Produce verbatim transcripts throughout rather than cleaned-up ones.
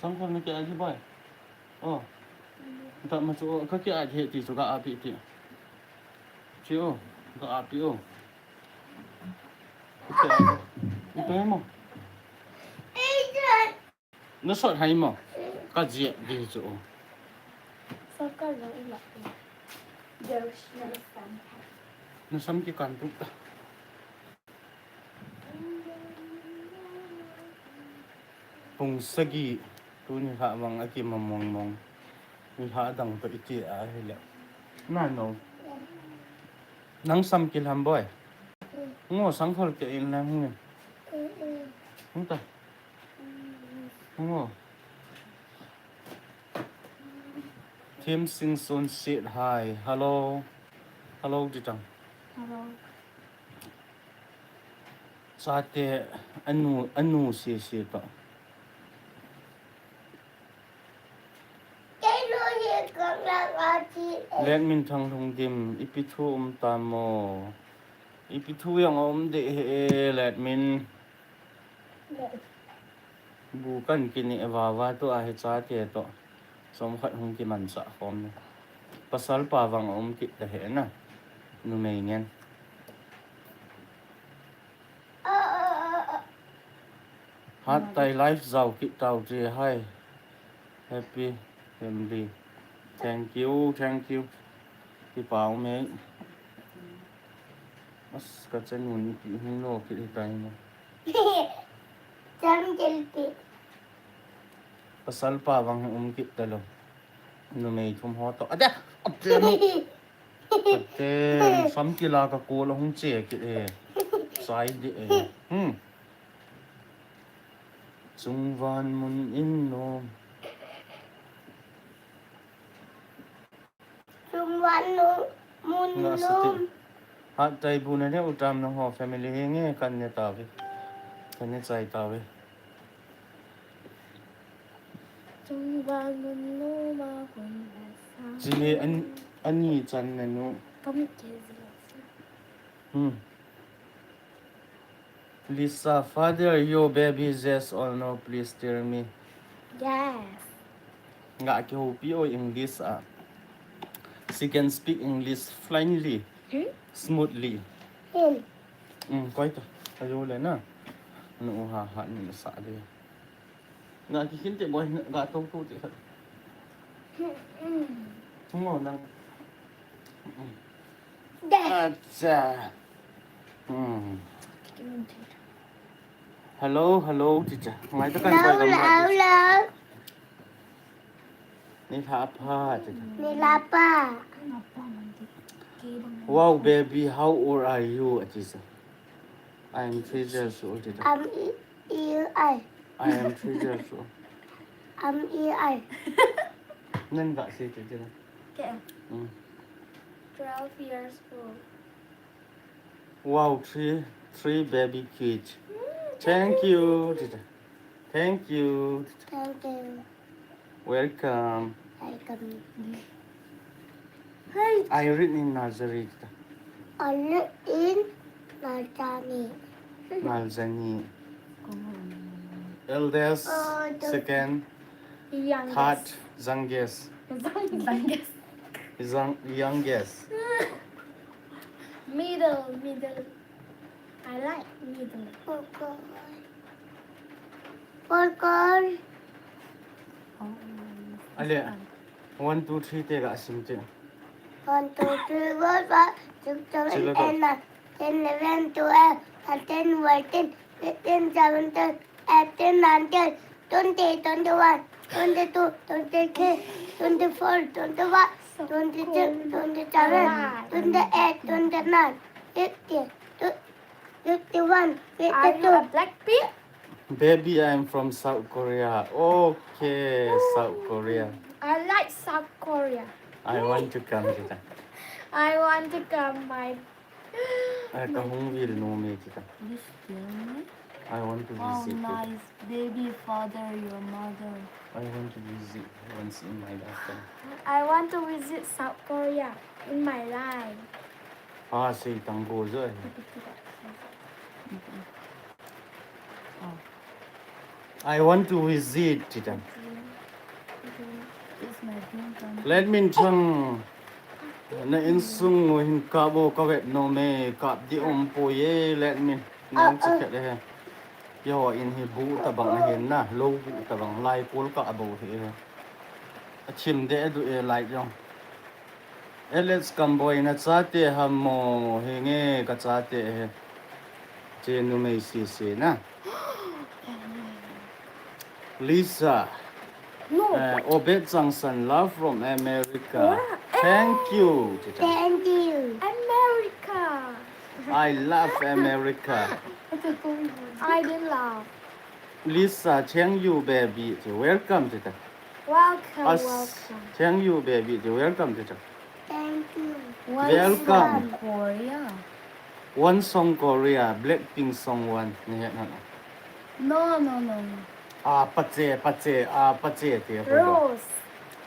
Sangkhol na ki-ai hi boy. Oh. Tama chu, oh, ka ki-ai hi ti chu ka api ti. Chi, oh, ka api, oh. Ka ki-ai. Ito mo. Na sot hai mo. Ka jia di chu, oh. Sangkhol na ila. There's no sun. Na sam kikan tu ta. Pung sagi, tuni lha vang a kimamong mong. Ni lha dang to iti a hile. Na no. Nang sam kilham boy. Ngo sangkhol ke in lang nge. Hung ta. Ngo. Thim Sing Sun said hi. Hello. Hello, Ditang. Hello. Chate anu, anu si si to. Let min thang lung dim, ipi thu um ta mo. Ipi thu yang um de he, let min. Bu kan kini e vava tu a hi chate to. Som khat hung kiman sa khom ni. Pasal pa vang um kit ta he na. Numei ngen. Hat tai life zau kit tau ti hai. Happy family. Thank you, thank you. Kipau me. As ka chanu ni ki hung lo kit hi tai mo. Cham kel pi. Pasal pa vang um kit ta lo. Numei thum ho to. Ade, ade no. Ade, sam kila ka ko la hung che kit e. Sai de e. Hmm. Chungvan mun in no. Chungvan nu, mun Nga sa ti. Hat tai bu na ne utam na ho family he nge kan ne ta ve. Kan ne chai ta ve. Chungvan mun nu ma kun sa. Ji he an, ani chan na nu. Kam ke ji. Hmm. Lisa, father, your baby, yes or no? Please tell me. Yes. Nga ki hopi o English a. She can speak English fluently, hmm? Smoothly. Hmm. Hmm, koi to. Ayo le na. No ha ha ni sa de. Nga kikhin te boy, nga to to te. Tungo nang. Acha. Hmm. Hello, hello, teacher. Ngai ta kan hello, boy, hello, hello. Ni lha pha, teacher. Ni lha pha. Wow, baby, how old are you, teacher? I am three years old, teacher. Um, I am three years old. Um, E I. Nang ga si ti ti na. Ke. Mm. Twelve years old. Wow, three, three baby kids. Mm, thank you, teacher. Thank you. Thank you. Welcome. Welcome. Hi. I read in nursery. I read in nursery. Nursery. Eldest, oh, the second, youngest. Third, youngest. Youngest. Young-, youngest. Middle, middle. I like middle. Popcorn. Popcorn. Oh, ale, one, two, three te ga sim te. One, two, three, four, five, six, seven, eight, nine, ten, eleven, twelve, thirteen, fourteen, fifteen, seventeen, eighteen, nineteen, twenty, twenty-one, twenty-two, twenty-three, twenty-four, twenty-five, twenty-six, twenty-seven, twenty-eight, twenty-nine, fifty, fifty-one, fifty-two. Are you a Blackpink? Baby, I'm from South Korea. Okay, South Korea. I like South Korea. I want to come, teacher. I want to come, my. Ai, ka hung vil nom e, teacher. This girl, eh? I want to visit, teacher. How nice. Baby father, your mother. I want to visit once in my lifetime. I want to visit South Korea in my life. Ah, say tango jo. Oh. I want to visit, teacher. Let me tell. Na insung u hin kap o, ka vet nom e, kap di um poi e, let me. Nang chakhet e. Keiho in hi bu tabang ahin na, lou bu tabang, lai kol kah bou hi e. Achim deh duh e, lai jong. Alex Kamboi, na chate ham mo, henge ka chate hi. Che numei sese na. Lisa. No. Uh, Obed Changsan, love from America. Wow. Thank you, Tita. Thank you. America. I love America. I didn't love. Lisa, thank you, baby. Welcome, Tita. Welcome, As-, welcome. Thank you, baby. Welcome, Tita. Thank you. Welcome. Welcome. Korea. One song Korea, Blackpink song one. Ni het na. No, no, no, no. Ah, pache, pache, ah, pache, te. Rose.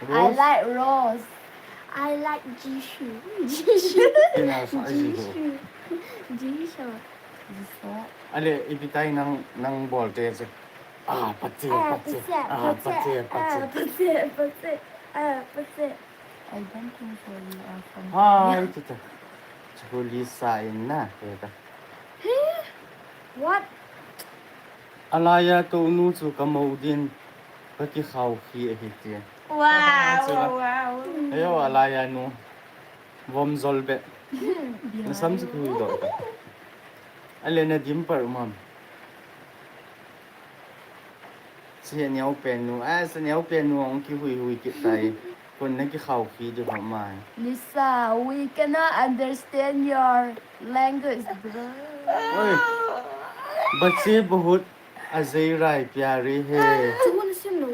Rose? I like Rose. I like Jisoo. Jisoo. Ina sa Jisoo. Jisoo. Jisoo. Jisoo. Ale, ipi tai nang, nang bol te che. Ah, pache, ah, pache. Pache, ah, pache, pache, pache. Ah, pache, pache. Ah, pache. I don't think so you are from Hi, Tita. Chukuli sa in na, Tita. What? Alaya to nu chu ka mo din, ka ki khau khi ahi ti. Wow, wow, wow. Ayo, alaya nu. Vom zol be. Na sam chu kui do. Ale na dim par umam. Seniau pen nu, ah, seniau pen nu ong ki hui hui ki tai. Kon na ki khau khi di ho mai. Lisa, we cannot understand your language, bro. Oi. Bache bahut Ajay Rai pyare hai.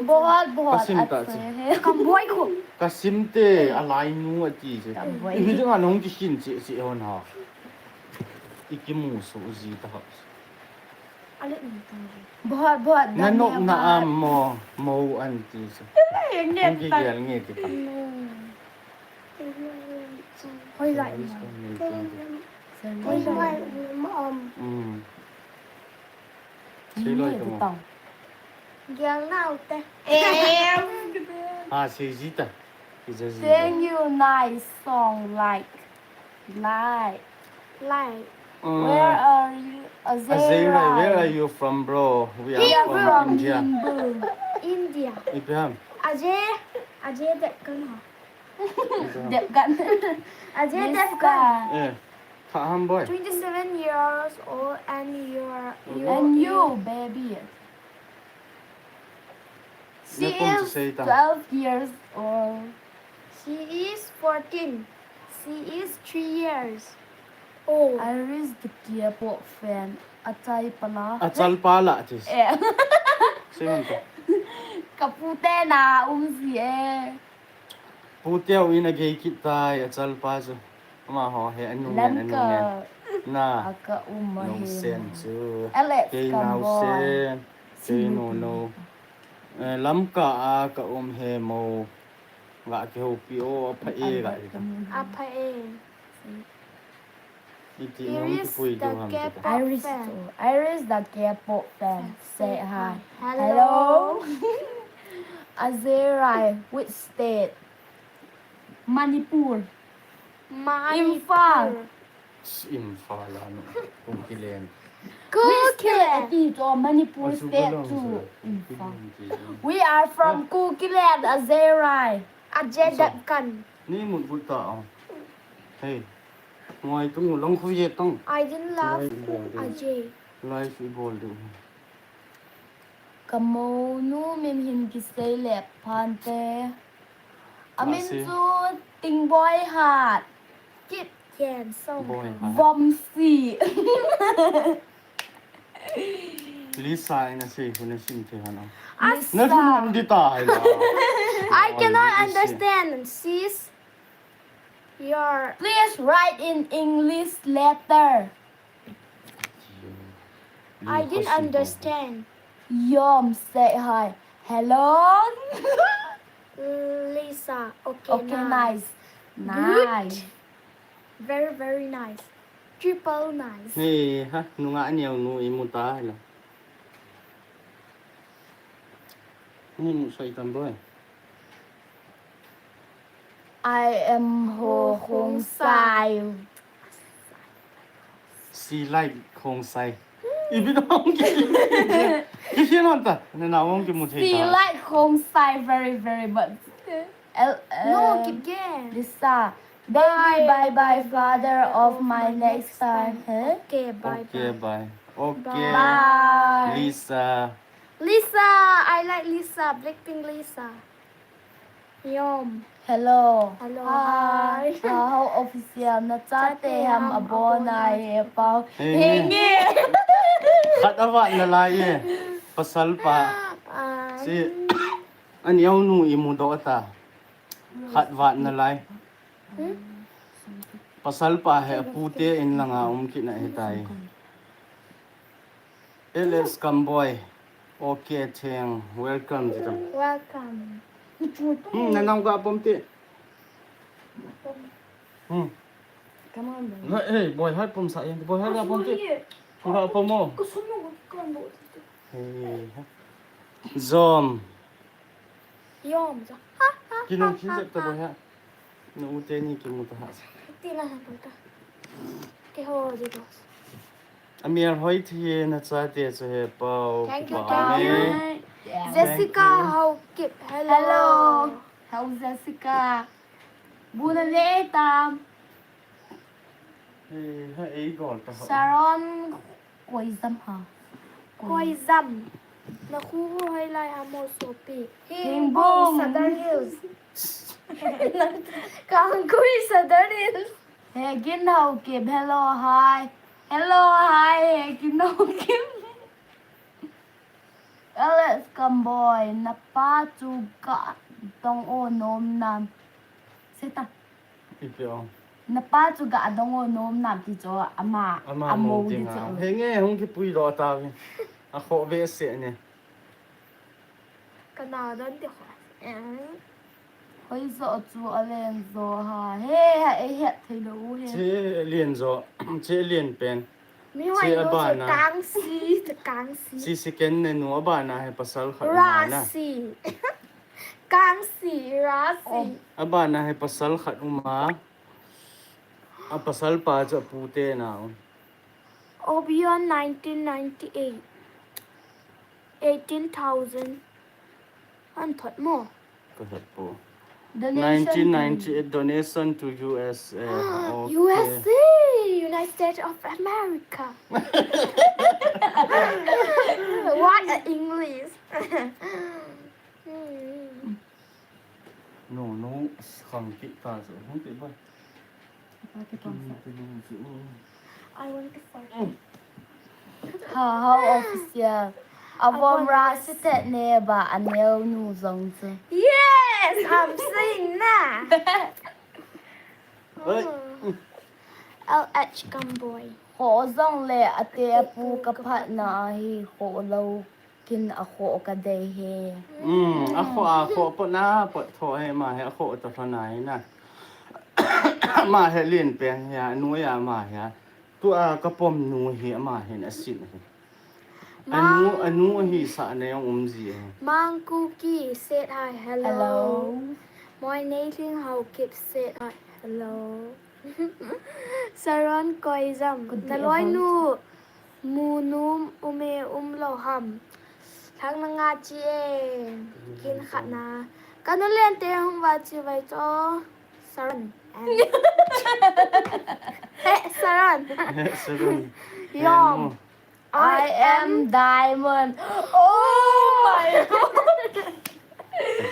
Bahut, bahut. Kasim ta ache hai. Kamboi ko. Kasim te, alai nu ati che. Kamboi. Ibi dinga nong ki hin che che hon ha. Iki mu su ji ta ha. Bahut, bahut. Na nok na am mo, mo anti sa. Nge ta. Nge ta. Hoi lai. Hoi lai. Mm. Sei loi ka mo. Gel nau te. Em. Ha, sei ji ta. Thank you, nice song, like. Like. Like. Where are you? Azera. Azera, where are you from, bro? We are from India. India. Ipi ham? Ajay, Ajay Devgan. Devgan. Ajay Devgan. Eh, tha ham boy. Twenty-seven years old and you are, you, and you, baby. She is twelve years old. She is fourteen. She is three years old. Iris the K-pop fan. Achai pala. Achal pala, tis. Eh. Siman ka. Kapute na umsi eh. Puteu in a gei kit tai, achal pa chu. Amaho hi, anu ngen, anu ngen. Lamka. Na. Aka um a he. No sen chu. Alex Kamboi. Kei no sen. Kei no no. Eh, Lamka a ka um he mo. Ga kihoupi o, apha e ga. Apha e. Iti nong kipui diu ham tika. Iris the K-pop fan. Iris the K-pop fan. Say hi. Hello. Hello. Azera, which state? Manipur. Manipur. Imphal. Imphal ano. Kukiland. Kukiland. Which state? Ati to Manipur state to Imphal. We are from Kukiland, Azera. Ajay Devgan. Ni mut but ta. Hey. Ngoi tung long khu ye tong. I didn't love Ajay. Life i bol diu. Ka monu min hin kisei le phante. Amin chu Tingboi Hat. Kipgen Song. Boi Hat. Vomsi. Lisa, ina sei khu na sim thei hana. Lisa. Na sim di ta hai la. I cannot understand, sis. Your please write in English letter. I didn't understand. Yom, say hi. Hello. Lisa, okay, okay, nice. Nice. Nice. Good. Very, very nice. Triple nice. Hey, ha, nunga aniu nu imu ta la. Ni mu sai tam boy. I am Ho Hong Sai. She like Hong Sai. Ibi dong ki. Ki ki non ta. Ne na wong ki mu thei ta. She like Hong Sai very, very much. El, No, eh, keep again. Lisa. Baby, bye bye, father of my next time. Huh? Okay, bye Okay, bye. Bye. Okay. Bye. Lisa. Lisa, I like Lisa. Blackpink Lisa. Yom. Hello. Hello, Hi. hi. How official na chate ham abona he pau. Hey. Henge. Khat avat na lai e. Pasal pa. Ah, Si. Ani au nu imu do ta. Khat vat na lai. Pasal pa he pute in langa um kit na he tai. L S Kamboi. Okay, theng. Welcome, Tito. Welcome. Hmm, na nang ga pom ti. Hmm. Come on, baby. Na, hey, boy, hai pom sa yan. Boy, hai ga pom ti. Ga pom mo. Hey. Zom. Yom. Ha ha. Kinung kin ta boy ha. Na ute ni kimu ta ha. Ti na ha ta. Ke ho di dos. Amir hoi thi na chate chu he pau. Thank you, Pau thank ne. you. Yeah. Jessica Thank you. Haokip. Hello. Hello. How Jessica? Buna le tam. Hey, ha ei gol ta ha. Sharon Koizam ha. Koizam. Na khu hoi lai ha mo sopi. Hingbung. Southern Hills. Kangkui Southern Hills. He gin hau kip. Hello, hi. Hello, hi. He gin hau kip. Alex Kamboi, na pa chu ga dong o nom nam. Seta. Ipi o. Na pa chu ga dong o nom nam ti chu ama. Ama Amo mo di ti chu. Nga. He nge hung kipui lo ta vi. A kho ve se ne. Kana don ti kho. Hoi zo chu a len zo ha. He ha e het thei lo u he. Che lien zo. Che lien pen. Mi hoi Che lo abana. Kangsi, Kangsi. Si si ken ne nu abana he pasal khat ma na. Rasi. Kangsi, Rasi. Abana he pasal khat uma. A pasal pa chu pute na. Obion nineteen ninety-eight. Eighteen thousand. An thot mo. Ka het po. Donation. nineteen ninety-eight donation to U S A. Okay. U S A, United States of America. What a English. Hmm. No, no, khang ki ta zo. Hung ti ba. I want to say. Ha ha official. A vom ra si tet ne ba a neo nu zong chu. Yes, I'm saying na. Oi. L H Gumboy. Kho zong le a te a pu ka phat na a hi kho lo kin a kho ka dei he. Mm, a kho a kho po na po tho he ma he a kho to tho na he na. Ma he lien peng he a nu ya ma he a. Tu a ka pom nu he ma he na sin he. A nu a nu hi sa ne um ji he. Mang Kuki said hi, hello. Hello. Moi Nei Tling Hau Kip said hi, hello. Saron Koizam. Good day, Na loi everyone. nu mu num um e um lo ham. Thang na nga chi e. Kin khat na. Ka nu len te hung va chi vai cho. Saron. And Hey, Saron. Saron. Yom. I am diamond. Oh my god.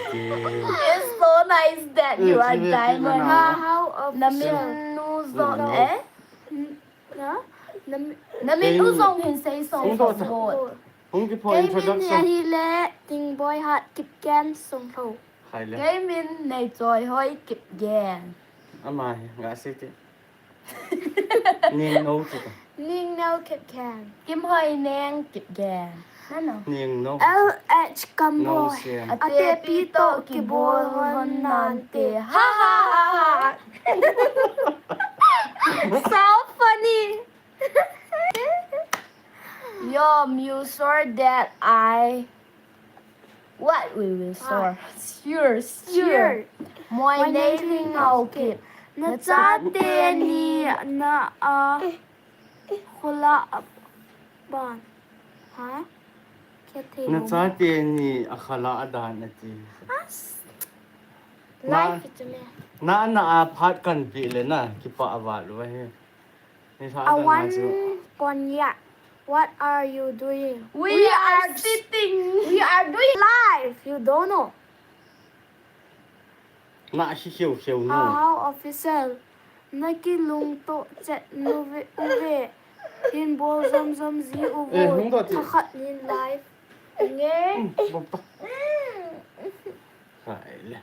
Okay. It's so nice that you are Eh, diamond. Ha, how Na official. min nu zon No. eh. Na? Na mi- Na min nu Hey. zong hin sei song Hung song to. vote. Oh. Hung ki po Kei min ni introduction. ahi le Ting Boy Hat Kip Ken Song Ho. Hai le. Kei min Nei Choi Hoi Kip Gen. Ama he nga si ti. Ning no ti ta. Ning No Kip Ken. Kim Hoi Neng Kip Gen. Nano. Ning no. L H No Gumboy. sian. A te pi to ki bol hon nan te. Ha ha ha ha. So funny. Yom, you sure that I What we will store? Sure, sure. Sure. Moi nei thing hau kip. Na chate ni na a khola a ban. Ha? Kya thei Na lo? Chate ni a khala a dan ati. As. Na, Life is a mess. Na na a phat kan pi le na kipa a val va he. Ni sa A ta na one chu. Konyak. What are you doing? We We are are s- sitting. We are doing live. You don't know. Na hi kheu kheu nu. How, how official. Na kilungto chet nu ve, u ve. Hin bol zom zom ji u Eh, ve. Hung do ti. Thakhat nin live. Nge. Hmm, bom ta. Hai le.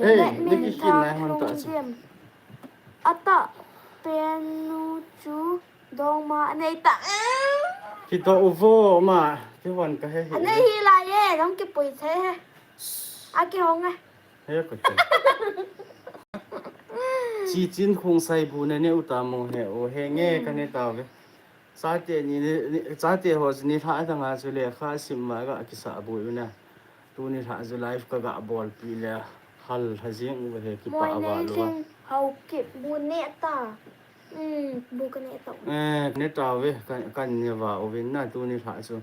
Hey, Let me ni ki kin nai hon ta chu. Ata pen nu chu dong ma nei ta. Ki to u vo ma. Ki hon ka he hi. Anei hi la ye, dong ki pui che he. A ki hong e. He ko che. Chi chin khung sai bu ne ne u ta mo he. O he nge ka ne ta ve. Chate ni, ni, ni, chate ho ni lha ta nga chu le kha sim ma ga kisa bu u na. Tu ni lha chu live ka ga bol pi le hal ha jing u he ki pa Moi va nei lu. Thing hau kip bu ne ta. Hmm, bu ka ne ta. Eh, ne ta ve kan, kan ne va u vin na tu ni lha chu.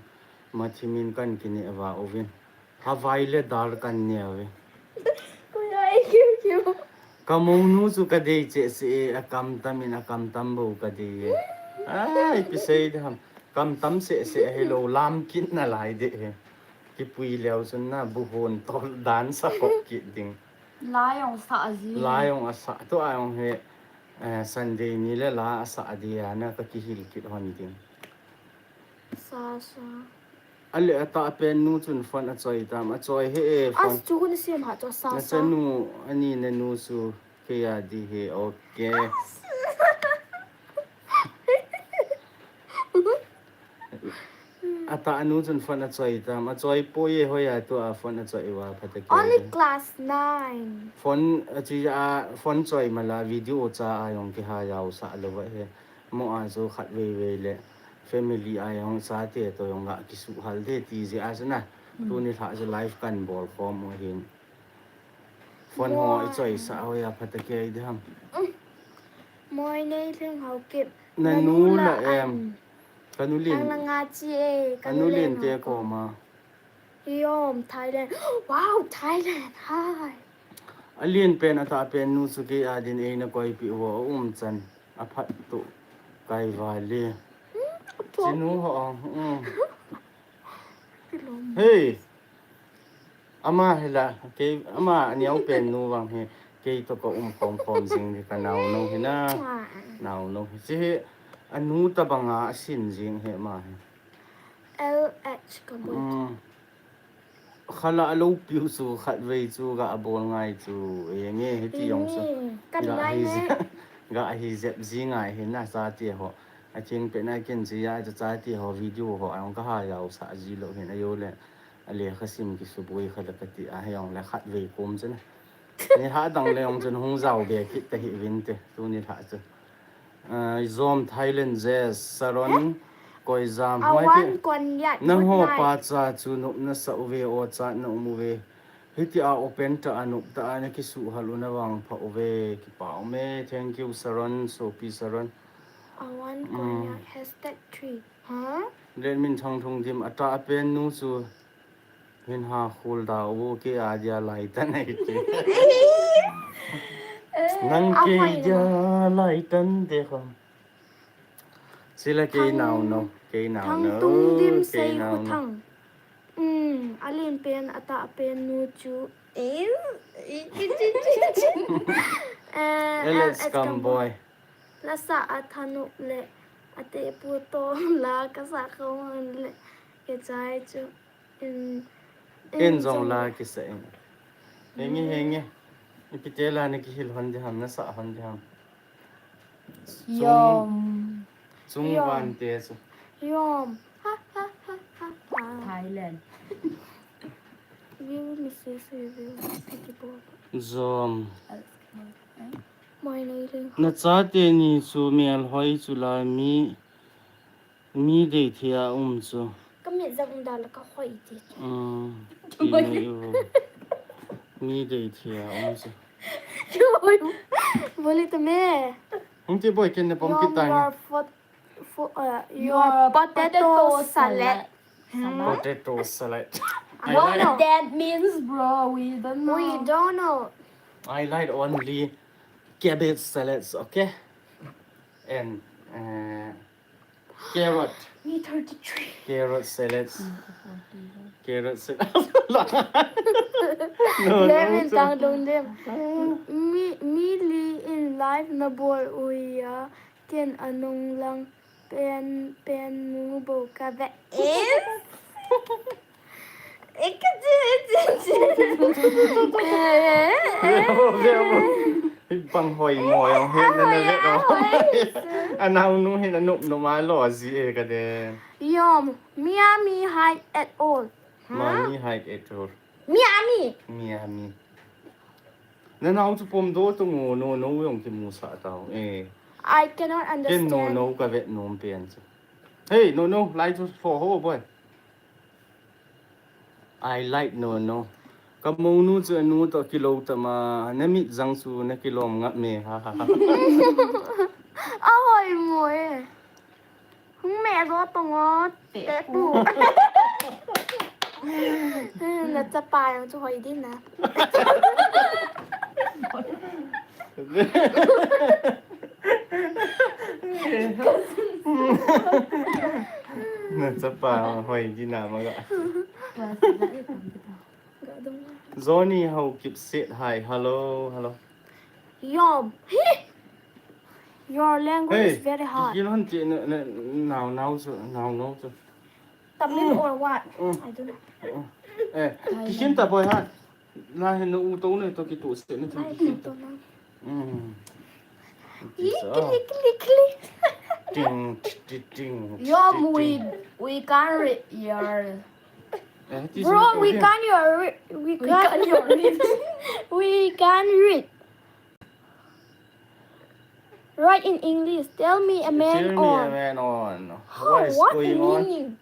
Ma thi min kan ki ne va u vin. Havai le dal kan ne ve. Koi ai kiu kiu. Ka monu chu ka dei che se e, a kam tam in a kam tam bo ka dei e. Ai, pi sei de ham. Kam tam se se he lo lam kin na lai de he. Ki pui leo chun na bu hon tol dan sa khop ki ding. Lai ong sa a ji. Lai ong a sa to ai ong he. Eh, Sunday ni le la a sa a di a na ka ki hil kit hon ding. Sa sa. Ale ata pen nu chun phone a choi tam, a choi he e phone. As chu kun siam ha chu sa sa. Na chanu ani na nu chu ke ya di he, okay. Ata anu chun phone a choi tam, a choi po ye hoya tu a phone a choi wa phata ke. Only class nine. Phone a chi a phone choi mala video cha a yong ke ha yau sa lo wa he. Mo a chu khat vei vei le family a jong chate to jong ga kisuhal de ti jeh a chu na. Tuni lha chu live kan bol khom u hin. Phone ho i choisah ho a phat a kei de ham. Moi nei lhing hau kip. Na nu la em. Ka nu lin. Ang la nga chi e. Ka nu lin te koma. Yom, Thailand. Wow, Thailand. Hi. A lien pen a tah pen nu chu kei a din eina koipeh ho a um chan a phat tu kai vale. Hmm, a phat. Chinu ho, um. Kilom. Hey. Ama hi la, kei, ama a neo pen nu vang hi, kei to ka um khom khom jing hi ka nao no hi na. Nao no hi. Chi hi, a nu ta banga a sin jing hi ama hi. L H ka boi. Um. Khala a lo piu chu khatvei chu ga a bol ngai chu, e nge hiti jong chu. Ga hi jep ji ngai hin a chate ho. A ching pen a kin chi a chate ho video ho a jong ka ha jao sa ji lo hin a jo le. A lekha sim kisuboi kha le kati a hi jong le khatvei kom chu na. Ni ha dang le jong chun hung jao be kit ta hi vin te. Tuni lha chu. Ah, Zom Thailand Jess, Saron, Koijam, a huai wan ti. Kon yat, nang ho good night. Pa cha chu nop na sa uve, o cha na um uve. Hiti a open ta a nop ta a na kisuhal u na vang pha uve. Kipa um e, thank you Saron, Sopi Saron. A wan kon yat, hashtag three. Huh? Let min thang thung dim a ta a pen nu chu. Hin ha khul da u kei a dia lai tan ai te. Nang kei dia lai tan te khom. Sila kei nao no, kei nao no. Thang tung dim sei khu thang. Um, a lien pen a tah pen nu chu. Eh, Alex Kamboi. La sa a thanop le a te pu to la ka sa khom le ke chai chu. In, in jong la kisa in. Henge, henge. Ipi te la na kihil hon di ham, na sa hon di ham. Yom. Chung van te chu. Yom. Ha, ha, ha, ha, ha. Thailand. View, missus, view. Zom. Moi nei lhing. Na chate ni chu mel hoi chu la mi Mi dei thei a um chu. Ka mit Zang da la ka hoi ti. Mm. Ti ni u. Mi dei thia, um se. Boli ta me. Hung ti boy ken ne pom Your, kit ta ni. your fo-, fo-, uh, your Your potato potato salad. salad. Hmm? Potato salad. I What like, that means, bro? We don't know. We don't know. I like only cabbage salads, okay? And, uh, carrot. Me thirty-three. Carrot salads. Carrot salads. No, no, Lemon so tang dong dem. Mi, mi li in life na bol uya. Ken anung lang pen, pen mu bo ka ve. Eh? Eh, ka chi, chi, chi. Bang hoi mo yong hin na na ve lo. Hoi. Anau nu hin anup nu ma lo zi e ka de. Yom, Miami high at all. Huh? Miami high at all. Miami. Miami. Na nau chu pom do tu ngo, no, no, yong kimu sa tau. Eh. I cannot Ken no, understand. no, ka vet nom pen chu. Hey, no, no, lai chu for ho, boy. I like no, no. Ka mo nu chu nu to kilo ta ma, na mit jang chu na kilom ngap me, ha, ha, ha. A hoi mo e. Hung me zo to ngo. Te Te pu. pu. Na chapa yong chu hoi din na. Na chapa hoi din na ma ga. Johnny Haokip said hi. Hello, hello. Yom. Hey. Your language is Hey, very hard. Kikil hon ti na, na, now, now, so, now, now, so. Tamil Mm. or what? Mm. I don't know. Mm. Eh, Thailand. Kisin ta boy ha. Na hin no u to ne to kitu se ne to Ai, kisin ta. to na. Mm. Ih, Kisin. kili, kili, kili. Ting, ti, ti, ting, Yo, ti, we, ting. we can't read your Eh, ti Bro, sin we ko can't your re-, we We can't can't your read. We can't read. Write in English. Tell me a man Tell me a on. man on. Huh, What is what going on? meaning?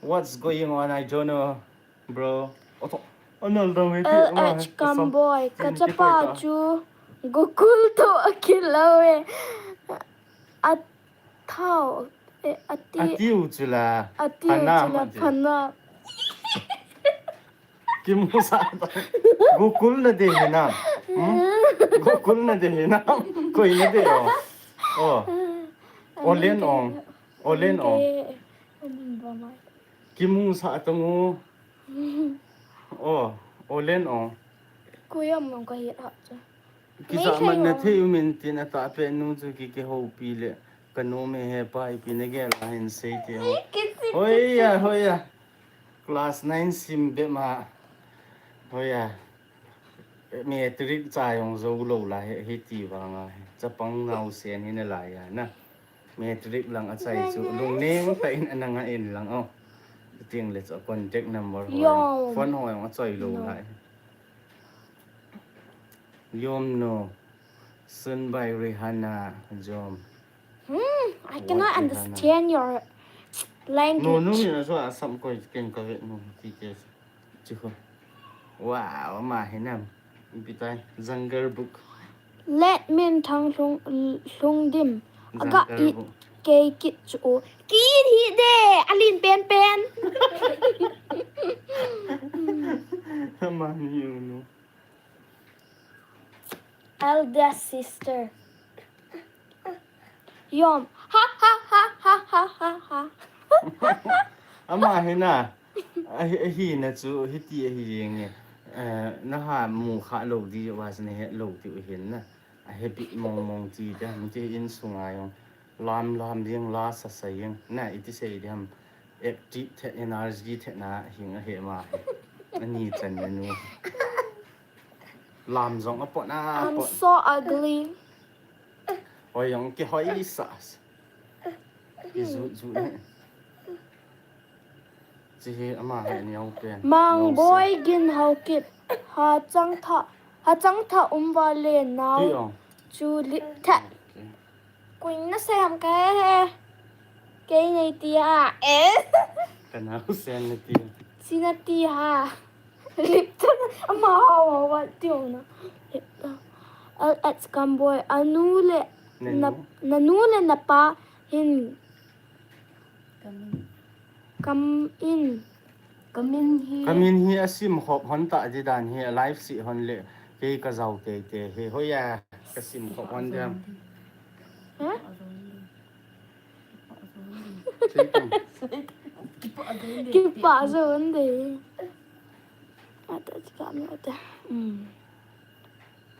What's going on? I don't know, bro. Oto. Anal dang iti. L H Kamboy. Kachapa chu Gokul to akilou e. Athao. Eh, ati. Atiu chula. Atiu Phana chula mati. phana. Kimu sa ta. Gokul na de hinam. Hmm? Gokul na de hinam. Koi na de o. Oh. Olen ong. Olen ong. Kimu sa ta ngo. Oh. Olen ong. Kuya mong ka hi a cha. Kisa man na thei u min tin a ta pe nu chu ki ke ho pi le. Ka nu me he pa ipi na gel a hin sei ti ho. Hoiya, hoiya. Class nine sim be ma. Hoiya. Matric cha yong zo lo la he, he ti vang a he. Chapang nau sen hi na lai a na. Matric lang a chai chu. Lung neng ta in anang a in lang o. Ting le cha contact number ho. Yo. Phone ho yong a chai lo No. la he. Yom no. Sung by Rihanna Jom. Hmm, I What cannot Rihanna? understand your language. No, no, no, so asam ko ken ka ve no, ti ke. Chiho. Wow, ama hinam. Bitai, Jungle Book. Let min thang lung, lung dim. Aga Jungle i Book. Kei kit chu. Kit hi de, alin pen pen. Ama ni you know. Eldest sister. Yom. Ha, ha, ha. Ama hina. Ahi, ahi na chu, hiti ahi jeng e. Eh, na ha mu kha lo di, was na he lo ti u hin na. A he bit mong mong ti da, mi ti in sunga yong. Lam lam ding la sa sa yeng. Na iti sei diham. Active the energy the na hing a he ma. Ani chan na nu. Lam zong a pot na I'm pot. so ugly. Oi yong ki hoi sa. Ki zu zu ne. Chi hi ama he ni au pen. Mang Nau se. Boy gin hau kip. Ha chang tha. Ha chang tha um va le nau. Hi ong. Chu lip tha. Okay. Kuin na se ham ka he. Kei nei ti a. Eh. Kana Hussein nati. Sinati ha. Lipton ama hawa wa tiona. Lipton. Al at Kamboy anu le na, nanu le napa hin. Kamin. Kamin. Kamin hi. Kamin hi asim khop hon ta ji dan hi alive si hon le kei ka jau tei tei hi hoya kasim khop hon jam. Ha? Kipa zo ande. Ata chika mi ata. Hmm.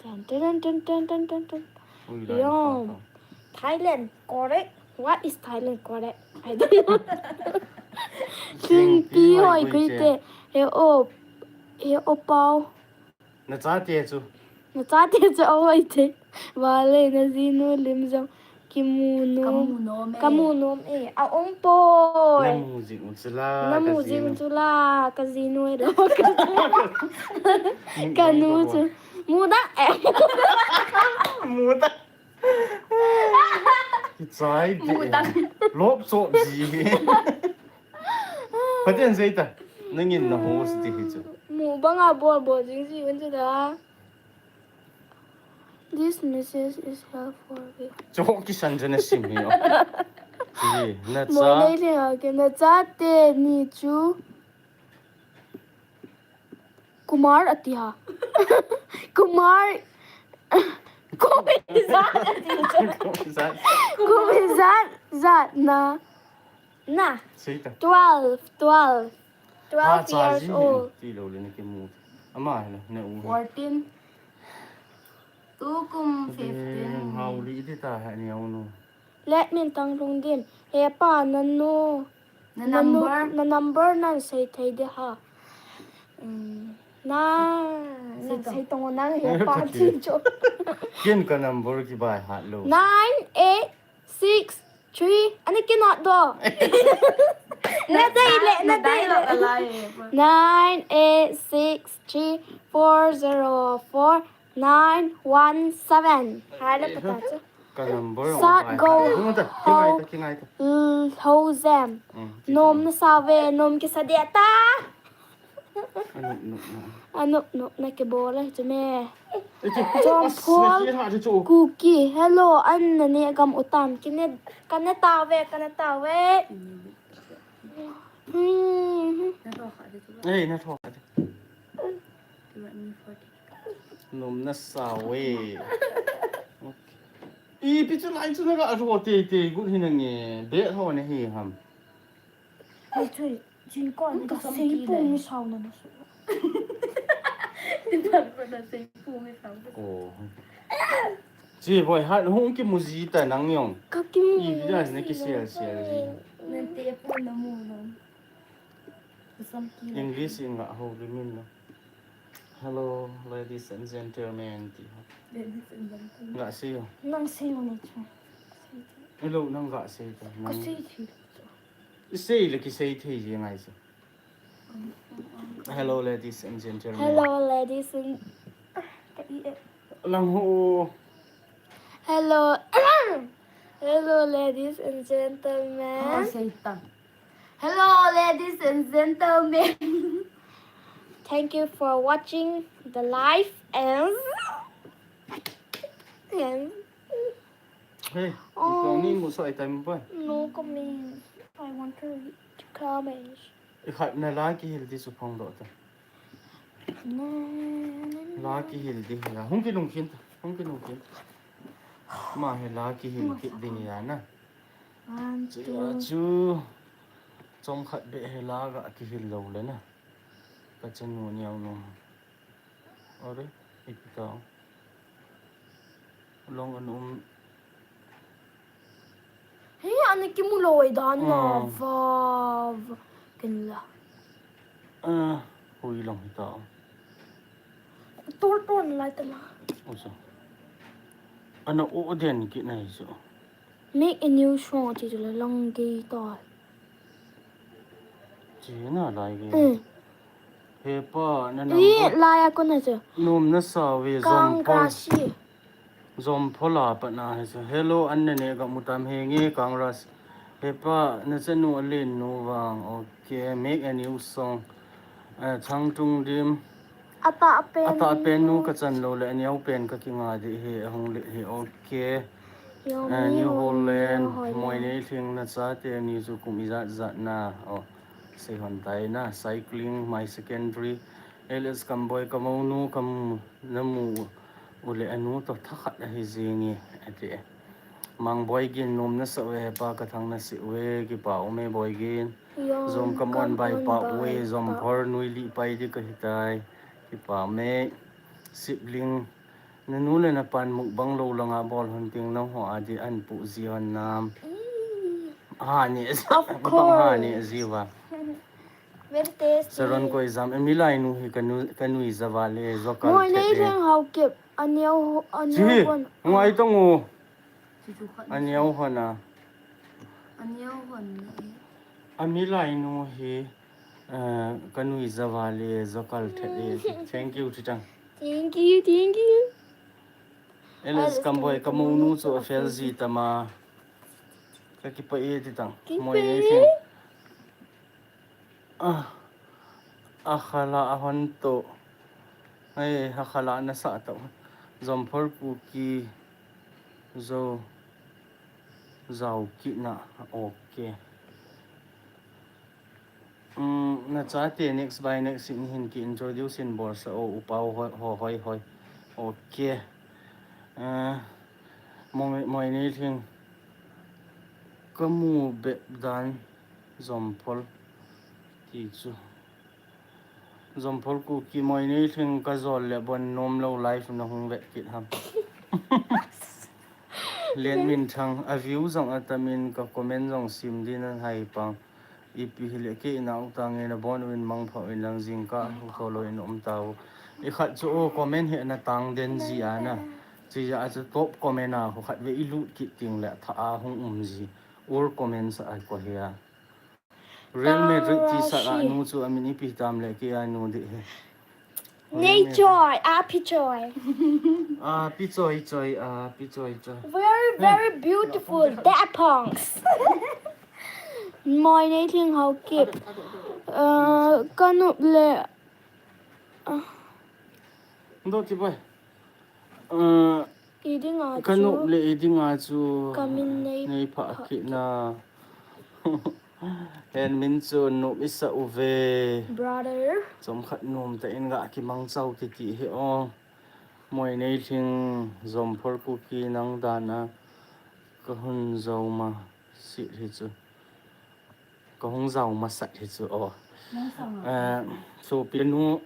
Tan tan tan tan tan tan tan. Ui, lai Yom. Thailand, correct. What is Thailand, correct? I don't know. King Pi hoi kui te. He o, he o pau. Na chate chu. Na chate chu a hoi te. Vale, na jinu lim jong. Kimu nom. Kamu nom e. Kamu nom e. A ong poi. Na mu jing u chula. Na mu jing u chula. Ka jinu e lo. Kanu chu. Mu da. Mu da. Kichai de. Mu da. Lop chop ji. Pathian sei ta. Nangin na host di hi chu. Mu banga bol bol jing ji un chu da. This message is helpful. Cho ki san jana sim hi. Ji, na cha. Mo nei le ha ke na chate ni chu. Kumar ati ha. Kumar. Kumizat ati chu. Kumizat. Kumizat, zat na. Na. Sei ta. Twelve, twelve. Twelve years old. Ti lo le na kimu. Ama le na u. Fourteen. Tu kum fifteen. Hau li ti ta ha ni au no. Let me tang lung dim. He pa na no. Na number. Na number nan sei thei de ha. Um, na. Sei tong. Sei tong na he pa ti cho. Kin ka number ki bai ha lo. Nine eight six three, ani kinot do. Na dei le, na dei le. Nine eight six three four zero four nine one seven. Hai le pata chu. Ka number. Sat go. Ho jam. Nom na sa ve, nom kisa de ta. Anup nup na. Anup nup na ke bol a chu me. John Paul Kuki. Hello, an na ne gam utam. Kine, kana ta ve, kana ta ve. Hmm. Ei, na tho. Nom na sa ve. Okay. I pi chu lai chu na ga ro te te gun hi na nge. Be ho ne hi ham. Ai, chui, chin ko ni ka sei pu mi sao na na su. Ti ban ko na sei pu mi sao. Oh. Chi boy ha hung ki mu ji ta nang yong. Ka ki mu. I bi da na ki sel sel ji. Nan te pu na mu no. English in nga ho ri min no. Hello, ladies and gentlemen. Ti ho. Ladies and gentlemen. Nga sei yo. Nang sei yo ni chu. Hello, nang nga sei ta. Ka sei chi. Sei le ki sei thei ji ngai chu. Hello, ladies and gentlemen. Hello, ladies and Lang ho. Hello. Hello, ladies and gentlemen. Hello, ladies and gentlemen. Thank you for watching the live and, and Hey, ikaw ni mo sa time pa. No comments. I want to read comments. Ikhat na la kihil di su phong do ta. La kihil di hi la. Hung kinung khin ta. Hung kinung khin ta. Ma hi la kihil kit di hi ya na. Chu chu. Chom khat be hi la ga kihil lo le na. Ka chanu niau no. Are, ipi ta. Long an um. He, ani kimu loi dan na, vav. Ken la. Ah, hui long hi ta. Tol ton lai ta la. Oso. Ana o den ki nai so. Make a new song ti la long ge ta. Chena lai ge. He pa, na number. Lai a kon a chu. Nom na sa ve zom pol. Zom pol a pa na he chu. Hello, an na ne ga mu tam he nge Kangrasi. Hepa, nachanu alen nu vang. Okay, make a new song. Uh, Thangtungdim. Atah pen nu kachan lou le, aneo pen kakinga ding hi, ahung le hi. Okay. Uh, New Holland, Moineilhing nachate ni chu kum ijat jat na. Oh, seihon tai na. Cycling, my secondary. L S Kamboi, kamounu, kamu, namu u le anu toh thakhat ahi jinge, ati e. Mangboi gin nom nasah uve hepa, kathang nasih uve, kipa ume Boigin. Jom kamon bai pa uve, Jomphor nuilih pai di kahitai. Kipa ume. Sibling. Nanu le napan mukbang lou langa bol hon ting nangho a di anpu ji hon nam. Hani, bang hani jiuva. Very tasty. Saron koi jam, emi lainu hi kanu, kanui java le, jokal. Moineilhing Haokip, aneo, aneo hon. Ngai tong u. Aneo hon a. Aneo hon. Ami lainu hi, uh, kanui java le, jokal the e. Thank you, Titang. Thank you, thank you. L S Kamboi, kamounu chu afel ji tama. Kakipah e Titang. Moineilhing. Ah, akhala ahon to. Ai, akhala nasah to. Jomphor Kuki jo jao kit na. Okay. Um, nachate next by next in hin ki introduce in bol sa o upa ho, ho, hoi, hoi. Okay. Uh, Moineilhing. Kamu bep dan. Jomphor ti chu. Jomphor Kuki Moineilhing kajol le bon nom lou live nahung vet kit ham. Lenminthang, a view jong atamin ka comment jong sim din ahi pang. Ipi hile kei nao tange nabon uvin mangpha uvin lang jingkah ho lou in um tau. I khat chu o comment hi natang den ji ana. Chija chu top comment a ho khat ve ilut kit ting le tha a hung um ji. All comments a ko hi a. Real Madrid tisat a nu chu amin ipi tam le kei a nu di hi. Nei Choi, a Pi Choi. A Pi Choi Choi, a Pi Choi Choi. Very, very beautiful, that punks. Moineilhing Haokip. Uh, kanup le. Ndo ti bai. Uh, Idinga chu. Kanup le idinga chu. Kamin nei pha kit na. Hen min chu nup isa uve. Brother. Chomkhat nom ta in ga kimang chau titi hi o. Moineilhing Jomphor Kuki nang dana kahung jao ma sit hi chu. Kahung jao masat hi chu o. Sopinu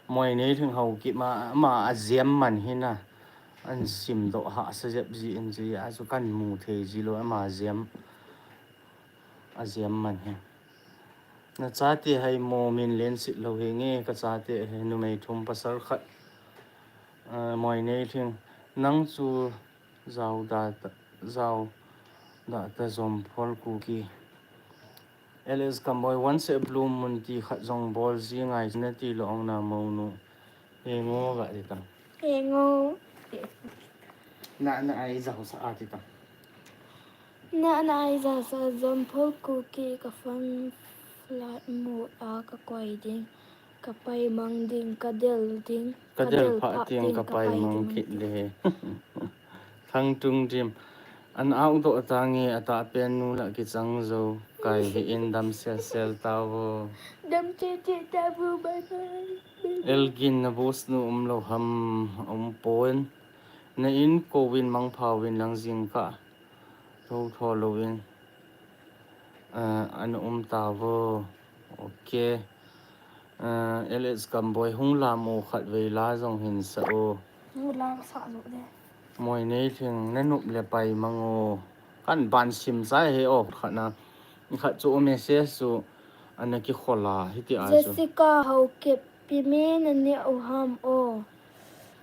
Moineilhing Haokip ma, ama ajem man hi na. An simdoh hahsa jep ji in ji a chu kan mu thei ji lou ama jem. Ajem man hi. Nachate hai mo min lensit lou hi nge kachate hi numei thum pasal khat. Moineilhing nang chu jao da ta, jao da ta Jomphor Kuki. L S Kamboi, once a blue moon ti khat jong bol ji ngai nati lou ong na mounu. Engo ga ti tang. Engo. Na, na ai jao sa a ti tang. Na, na ai jao sa Jomphor Kuki ka fan flat mu a ka koi ding. Ka pai mang ding, ka del ding, ka del phah ding, ka pai mang kit le. Thangtungdim. An au doh tange atah pen nu la kichang jou. Kai hi in dam sel sel tao. Dam che che tao, bye bye. Elgin na boss nu um lou ham um pon. Na in kovin mangpha uvin lang jingkah. Tho tho louvin. Uh, an um tavo. Okay. Uh, L S Kamboi hung lam u khat vei la jong hin sa u. Hung lam sa jo de. Moineilhing na nup le pai mang u. Kan ban sim sai he o khat na. Khat chu message chu ana kikhol a hiti a chu. Jessica Haokip. Pi min na neh u ham o.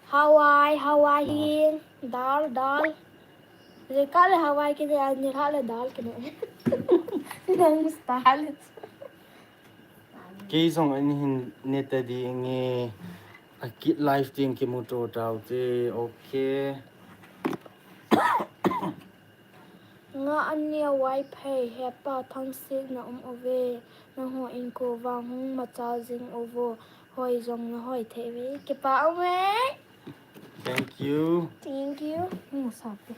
Hawaii, Hawaii hin, dal, dal. Jessica le Hawaii kineh a, ni khat le dal kineh. Nang style. Kei jong ani hin neh ta ding e. A kit live ding kimu to tau te. Okay. Nga ania wai phei, hepa thangsetna um uve, nangho inko vang hung machal jing uvo, hoi jong nahoi thei uve, kipa ume. Thank you. Thank you. Hmm, sabi.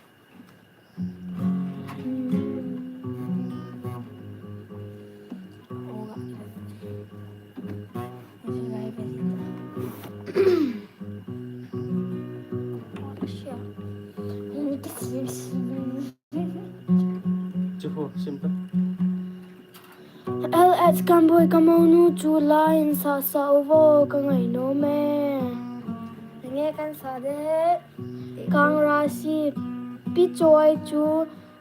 Chuho, simple. L S Kamboi ka mounu chu la in sa sa uvo ka ngai nom e. Nge kan sa de. Kang Rasi, Pi Choi chu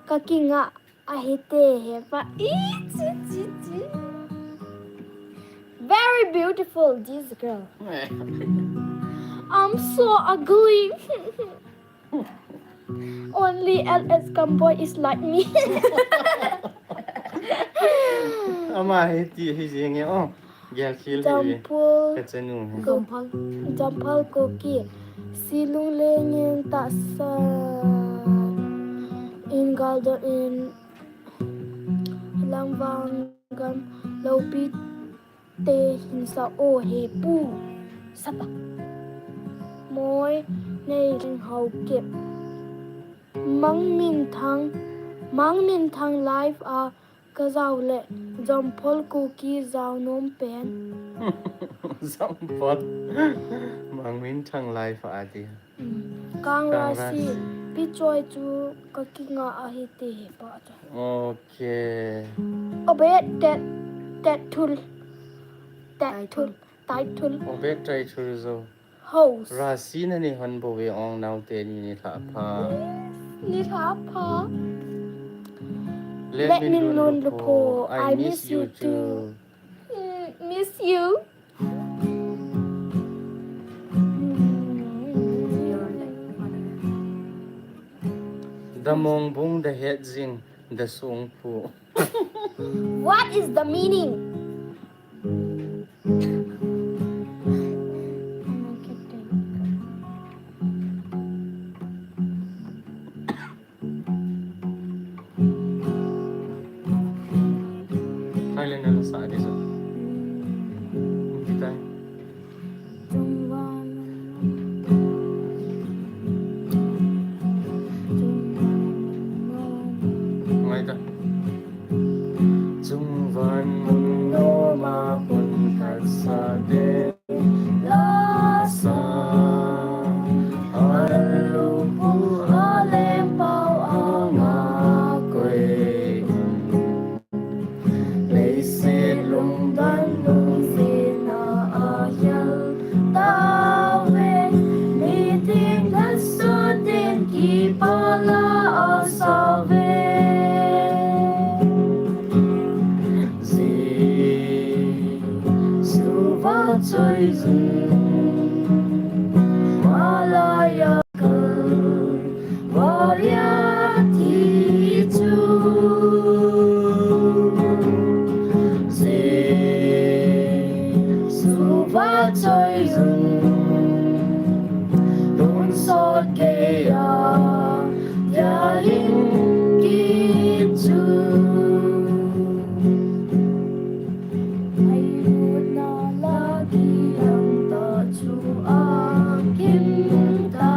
ka kinga ahite hepa. I chi chi chi. Very beautiful, this girl. I'm so ugly. Only L S Kamboi is like me. Ama hi ti hi jing e o. Gel khel hi. Jampol. Ka chanu hi. Ko-, Jampol. Jampol Koki. Silung lengin ta sa. In galdo in langvang gam lopi te hin sa o he pu. Sapa. Moi nei ring hau kep. Mang Min Thang, Mang Min Thang live a ka jao le Jampol Koki jao nom pen. Jampol. Mang Min Thang live a ti. Kang Rasi, Pi Choi chu ka kinga ahite hepa chu. Okay. Obet tet, tet thul. Tet thul. Tet thul. Obet tet thul jo. House. Rasi na ni hon bo ve ong nau te ni ni lha pha. Ni lha pha. Let Min Lun Lupho, I miss you too. Mm, miss you. Da mong bung da het jing da sung phu. What is the meaning? Thailand na sa di sa. Kitai. Ngai ta. Chungvan mun noma hun khat sa de. Lasa, alupu alempau anga koi. Leiset lungdon lungsetna a hial tauve, nitin khat soten kipah la a sauve. Jesu va choi jun, malaya kal, varia thi chu. Jesu va choi jun, tonsot geiya, dia in kit chu. Ngailutna la kiang ta chu a kim ta.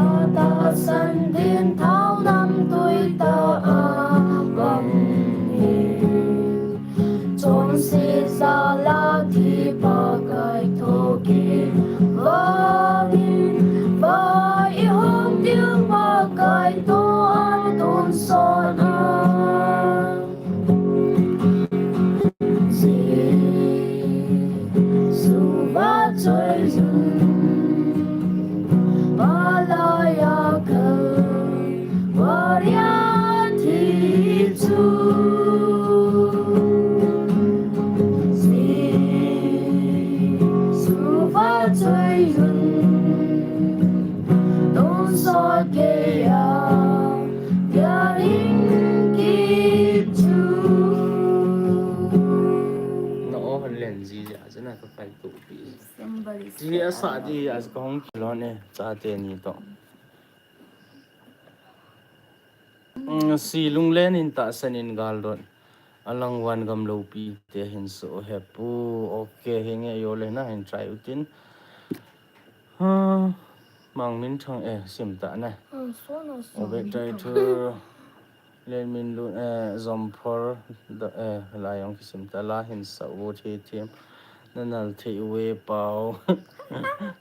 Atahsan din thao namtui ta a bang hi. Chonset jal a thi Pakai tho kit vangin, vai i hom diu Pakai tho a tonsot a. Jesu va choi jun, malaya kal, varia thi chu. Jesu va choi jun, tonsot geiya, dia in kit chu. Na o hon len ji ja, ja na ka kai tu pi. Somebody ti a sa di a ka hong kilon e, chate ni to. Mm, si lunglen in tahsan in galdot. Alang van gam lopi te hin so hepu. Okay, hinge yo le na hin try utin. Ha, Mang Min Thang, eh, sim ta na. Obet tai thu. Len Min Lun, eh, Zomphol, da, eh, la jong kisim ta la hin sa u thi thim. Na nal thei u e pau.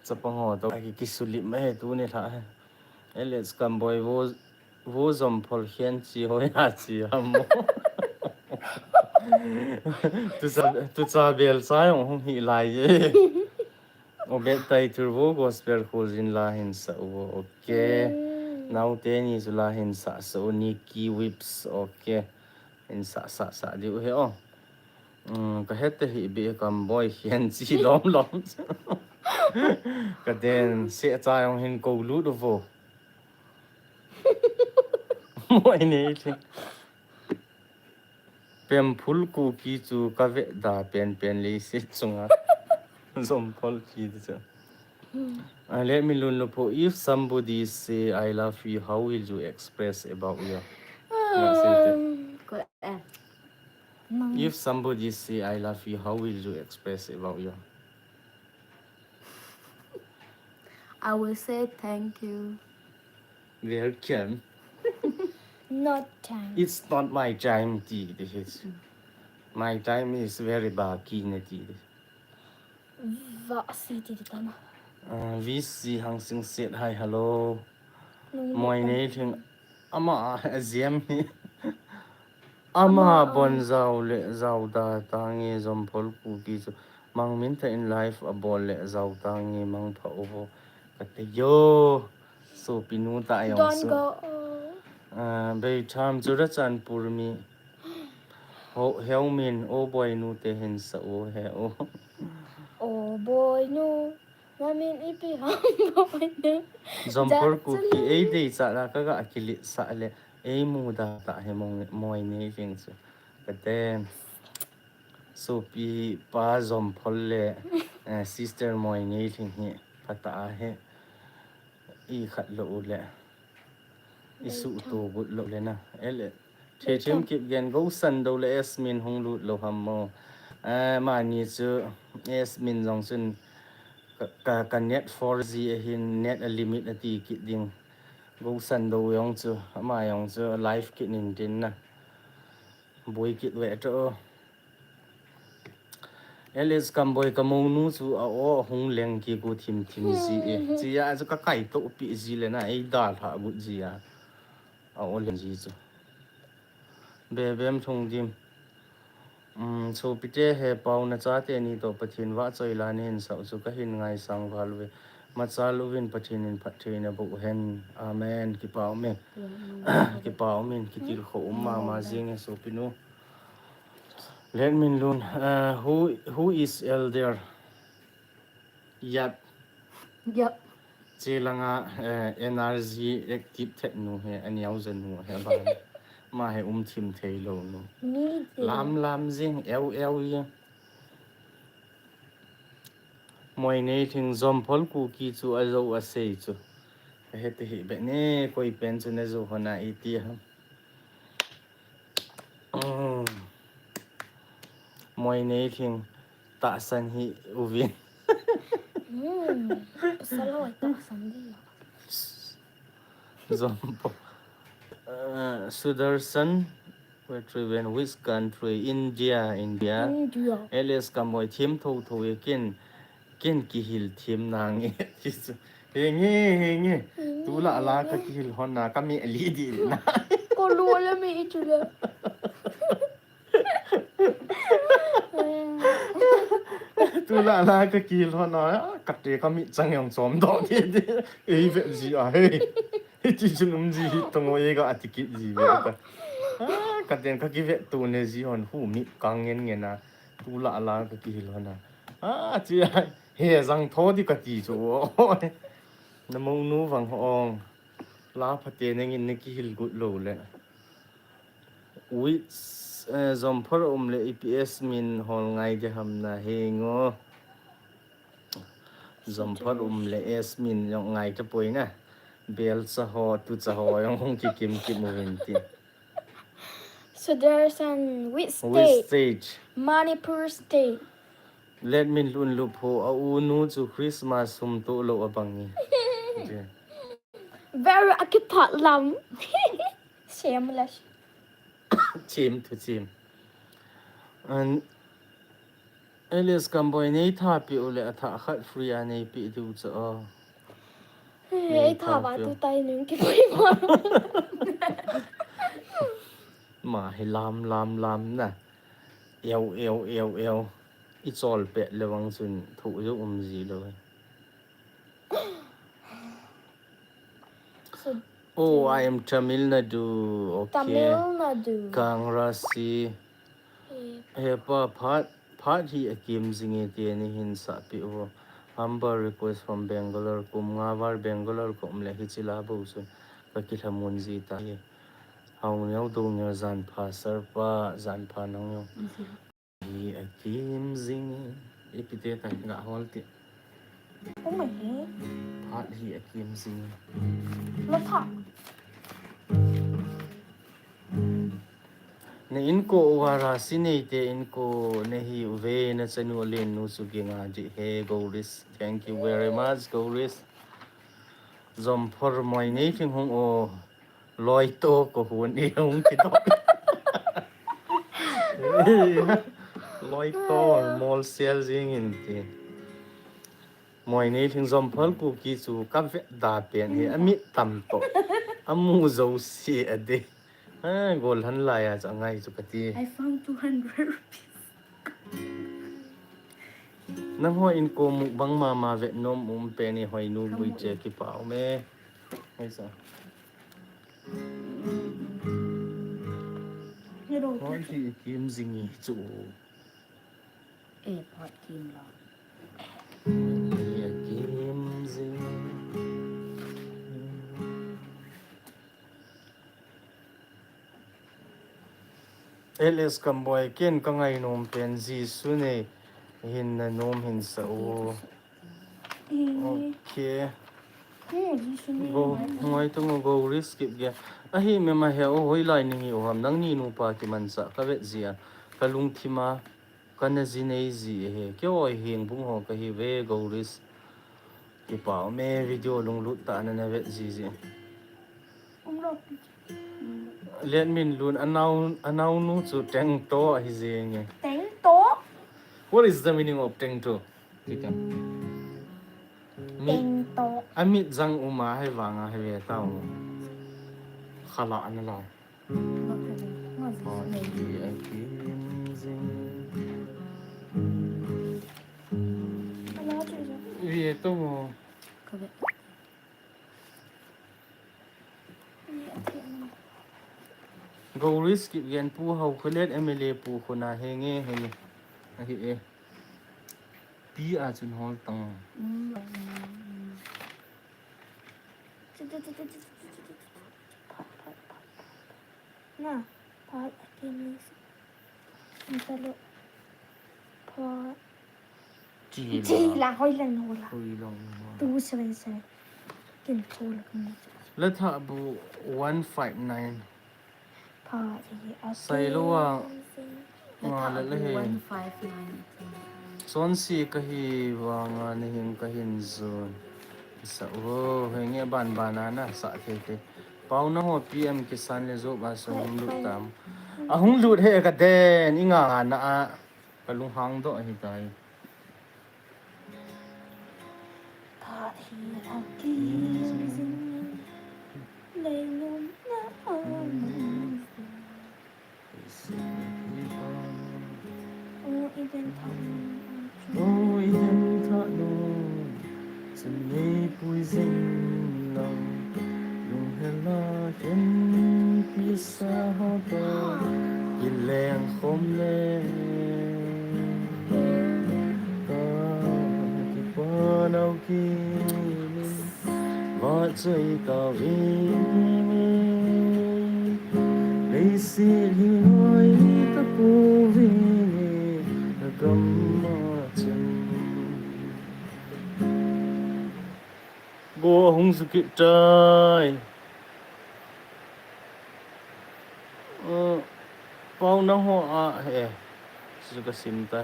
Chapang ho to, aki kisulip ma he tu ni la he. Alex Kamboi vo, vo Zomphol hian chi hoi a chi ham mo. Tu cha, tu cha bel cha jong hung hi lai e. Obet tai thu vo gospel khul jin la hin sa u. Okay. Mm. Nau te ni chu la hin sa sa u Nikki Whips. Okay. Hin sa sa sa diu he o. Mm, ka het te hi bi Kamboi hian chi lom lom. Ka den se cha jong hin ko lut u vo. Moi nei thi. Pemphul Kuki chu ka ve da pen pen le se chunga. Zomphol ki chu. Ah, let me lun lo po. If somebody say I love you, how will you express about you? What say that? Um, ko-, eh. If somebody say I love you, how will you express about you? I will say thank you. Welcome. Not time. It's not my time, ti, this is. Mm. My time is very baki, na ti, this. Va, si, ti, ti, tama. Uh, V C Hang Sing said hi, hello. Nung Moi nung nei thing ama a ziam hi. Ama Ama a. Bon zau le zau da ta nge Zomphol Kuki chu. Mang Min Thang in live a bol le zau ta nge mang pha u vo. Ka te yo. Sopi nu ta jong Don't su. Go. Ah, Bei Tham Churachandpur mi. Ho, Heu Min, o boi nu te hin sa u he u. O boi nu. Mamin ipi ham boi nu. Zomphol Kuki ei dei cha la ka ga kilit sa le. Ei mu da ta he Moi, Moi nei thing chu. Ka te. Sopi pa Zomphol le, eh, sister Moi nei thing hi. Pha ta he. I khat lo u le. I su tu gut lo le na. Ele. Thethim kip gen go san do le S min hung lut lo ham mo. Eh, mani chu S min jong chun ka, ka, ka net four G a hin net a limit a ti kit ding. Go san do jong chu, ama jong chu live kit nin tin na. Boi kit ve to. Alex Kamboi ka monu chu a o hung leng ki ku thim thim ji e. Chi a chu ka kai to pi ji le na ei da tha gut ji a. A o leng ji chu. Be bem thung dim. Um, chu pi te he pau na cha te ni to Pathen va choi la ni hin sau chu ka hin ngai sang val ve. Ma cha lu vin Pathen in phat thei na bu hen. Amen. Ki pau me. Ki pau min ki til kho um ma ma jing e su pi nu. Let me learn. Uh, who, who is elder? Yep. Yep. Che langa, eh, energy active thet nu he, ani au zen nu he ba. Ma he um thim thei lo nu. Lam lam jing, eu eu ye. Moi nei thing Zomphol Kuki chu a zo a sei chu. Ka he te hi be ne, koi pen chu ne zo hona i ti ha. Mm. Moi nei thing tahsan hi uvin. Mm. Saloi tahsan di. Zompo. Uh, Sudarshan, where to when, which country? India, India. India. L S ka moi thim tho tho ye kin. Ken kihil thim nange, ti chu. Henge, henge. Tula la ka kihil hon na, ka mi li di na. Ko lu la mi i chu le. Tula la ka kihil hon na, ka te ka mi chang yong chom do di di. Ei ve ji a he. Ti chu num ji hi to ngo e ga ati kit ji ve ka. Ah, ka den ka ki ve tu ne ji hon hu mi ka ngen ngen a. Tula la ka kihil hon na. Ah, chi a. He jang tho di ka ti chu. Na monu vang hong. La phate nangin na kihil gut lo le. Which, eh, Zomphol um le E P S min hol ngai de ham na he ngo. Zomphol um le S min jong ngai ta poi na. Bel cha ho, tu cha ho jong hung ki kim kim u hin ti. Sudarshan, which state? Which state? Manipur state. Let me lun lup ho, a u nu chu Christmas sum to lo abang ni. Okay. Very akiphat lam. Shameless. Chim to chim. And Alice Kamboi nei tha pi u le a tha khat free a nei pi du chu o. Ei tha ba tu tai nung ki pi ma. Ma hi lam lam lam na. Eu eu eu eu. I chol pe le wang chun thu ju um ji lo. Oh, I am Tamil Nadu. Okay. Tamil Nadu. Kangrasi. He pa phat phat hi a kim zinge ti ni hin sa pi u. Humble request from Bangalore. Kum nga var Bangalore ko um le hi chila bo sun. Ka ki thamun ji ta hi. Hau neo do neo zan pha sar pa zan pha nang neo. Hi a kim zing. Ipi te ta ga hol ti. Phat hi a kim zing. Na inko uva rasi nei te inko na hi uve na chanu len nu chu ki nga di he Gouris. Thank you very much Gouris. Zom phor moi nei thing hung o. Loi to ko hun i hung ki to. Loi to mol sel zing in ti. Moi nei thing zom phal ku ki chu ka ve da pen hi a mit tam to. A mu zo si a de. Ha gol han lai a cha ngai chu ka ti. I found two hundred rupees. Nang ho in ko mukbang mama ve nom um pe ni hoi nu bui che ki pau me. Hoi sa. Hoi si kim zingi chu. E phat kim la. Kim zingi. L S Kamboi ken ka ngai nom pen Jesu nei hin na nom hin sa u. Okay. Go ngai to go risk it ge. Ahi me ma he o hoi lai ni hi o ham nang ni nu pa ki man sa ka vet zia ka lung thima. Ka na zi nei zi he. Kei oi heng bung ho ka hi ve Gouris. Ki pau me video lunglut ta na na vet zi zi. Let min lun anau anau nu chu teng to a hi zi nge. Teng to? What is the meaning of teng to? Teng to. Amit zang uma hai vanga hai ve tau. Khala an la. Gouris ki gen pu hau khulet M L A pu khuna henge henge. Ahi e. Pi a chun hol tang. Na, phat a kim ni si. Ni ta lo. Phat. Chi la. Chi la, hoi la no la. Hoi la no la. Two seven seven. Kin chu la kin ni. La tha bu one five nine. Phat hi a. Sai lo wa. Nga le le he. One five nine. Son si ka hi vanga ni hin ka hin zun. Sa u, henge ban ban a na sa thei thei. Pau na ho P M Kisan le job a sung hung lut tam. A hung lut he ka den, i nga na a. Ka lung hang doh ahi tai. Phat hi a kim zing. Lei lum na a. Oi, den tha lo, chun nei pui zing lang, lung hela ken pi sa ha ta, ki leng khom le, ka ki pa nau ki ni. Va choi ka ving e, lei si hi noi ta pu ving e, na gam ma chen. Go hung su kit tai. Uh. Hau nang ho a he. Chu ka sim ta.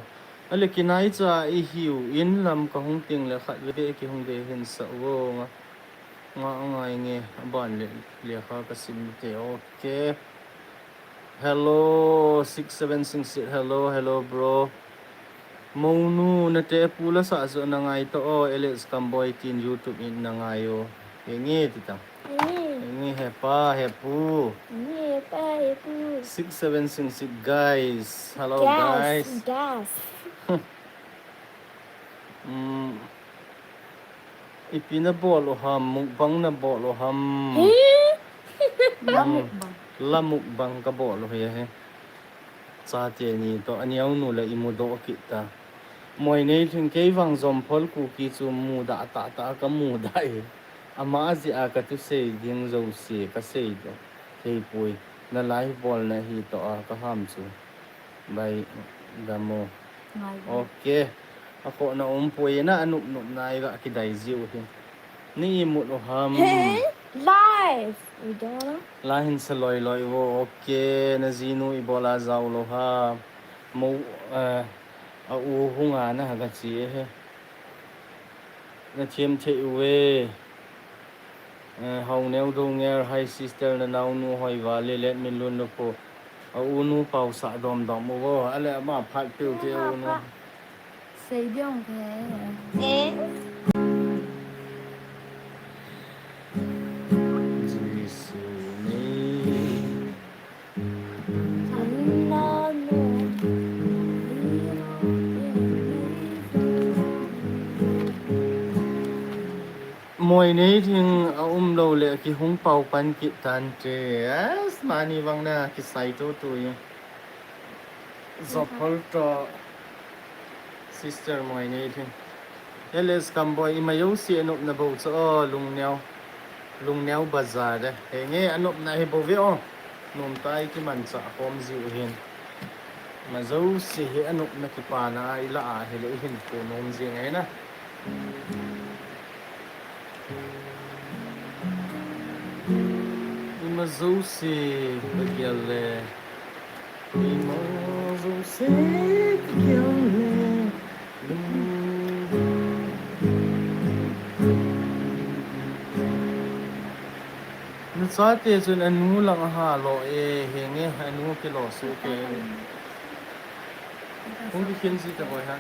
Ale kinai cha i hiu in lam ka hung ting le khat ve ve ki hung ve hin sa wo nga. Nga ngai nge aban le le kha ka sim te. Okay. Hello, six seven six six. Hello, hello, bro. Monu, na te pu la sa zo na ngai to o, Alex Kamboi tin YouTube in na ngai o. He nge ti ta. He nge he pa, he pu. He pa, he pu. Six seven six six, guys. Hello, guys. Gas. Mm. Ipi na bol u ham, mukbang na bol u ham. He? La mukbang. La mukbang ka bol u hi he. Chate ni to, ani au nu la i mu do kit ta. Moi nei thing kei vang zom phol ku ki chu mu da ta ta ka mu da e. Ama a zi a ka tu sei ding zo si ka sei do. Thei pui. Na lai bol na hi to a ka ham chu. Bai, damo. Ngai. Okay. A ko na um pui na anup nup na i ga ki dai ziu hi. Ni i mut u ham. He? Live. I do na. La hin sa loi loi vo. Okay. Na zinu i bola zau lo ha. Mo, eh, a u hunga na ha ka chi e he. Na thiam thei u e. Eh, hau neu do nger, hi sister, na nau nu hoi va le let min lun lo po. A u nu pau sa dom dom u vo. Ale ama phat piu ke u nu. Sei diong ke. Eh. Jisu ni. Moi nei thing a um lo le ki hung pau pan kit tan te. Yes, mani vang na ki sai to tu ye. Zopol to sister moi nei thing. L S Kamboi, i ma yo si anup na bo cho, o, Lungneo. Lungneo Bazar de. He nge anup na hi bo ve o. Nom tai ki man cha kom ji u hin. Ma zo si hi anup na ki pa na i la a hi le i hin ko nom ji ngai na. I ma zo si ba gel le. I ma zo si ba gel le. Na chate chun anu lang a ha lo e, he nge anu ki lo su ke. Kung ki khin si ta boi ha.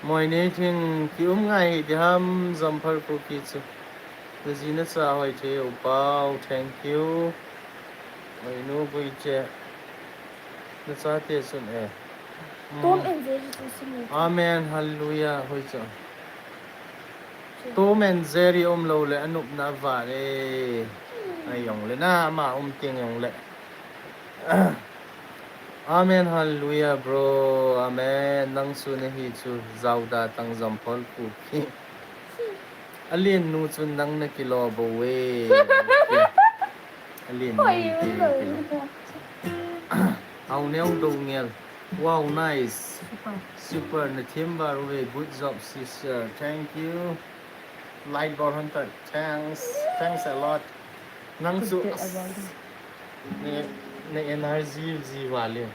Moinei Thing, ki um ngai hi di ham, Zamphal Kuki chu. Na ji na cha hoi thei u pau, thank you. Oi nu gui che. Na chate chun e. Mm. Tom and Jerry chu sim le. Amen, hallelujah, hoi chu. Tom and Jerry um lou le, anupna van e. Hmm. Ai jong le na, ama um teng jong le. Amen, hallelujah, bro. Amen. Nang chu na hi chu, Zauda tang Zamphal Kuki. Alen nu chun nang na kilo bou e. Alen nu. Hoi, ti hoi. Kilo. Au neo do ngel. Wow, nice. Super. Super, na thim ba ru e. Good job, sister. Thank you. Light ball hunter. Thanks. Thanks a lot. Nang chu. Good, good, as always. Ne, ne energy ji vale.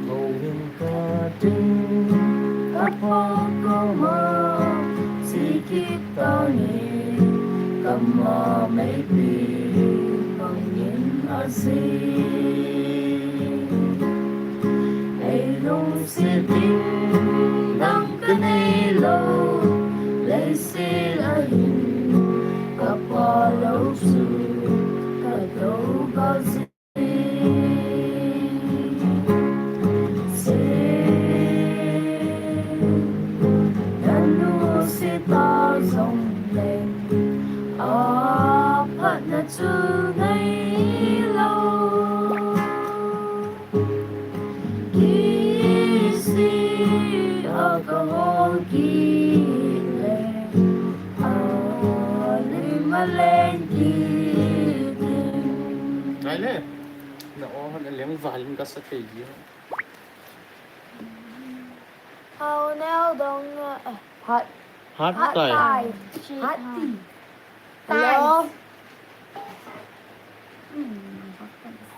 Kovin kating, kapo koma, sikit tani, kama meipi, kongin asi. Ei lungset ding dang kanei lou, leiset a hin kapa lou chu kadou gajin. Se, nanuset ta jongleng, aphatna chu nei lou. Kisi a kahol kit le, alim a leng kit ding. Ngai le. Na o han a leng valin ka sa thei ji. Hao neo dong, eh, phat. Phat tai. Phat tai. Phat ti. Hello.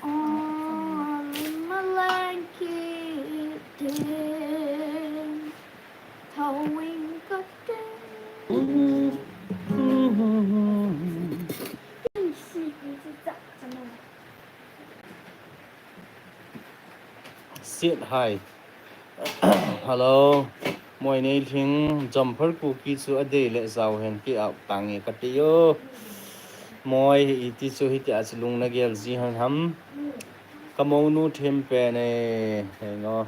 Alim a leng kit ding, twinkle ding. Sit hai. Hello. Moinei Thing, Zamphal Kuki chu adei le jao hen ki ap tange kati o. Moi, iti chu hiti a chu lung na gel ji han ham. Ka mounu thim pen e, heng o.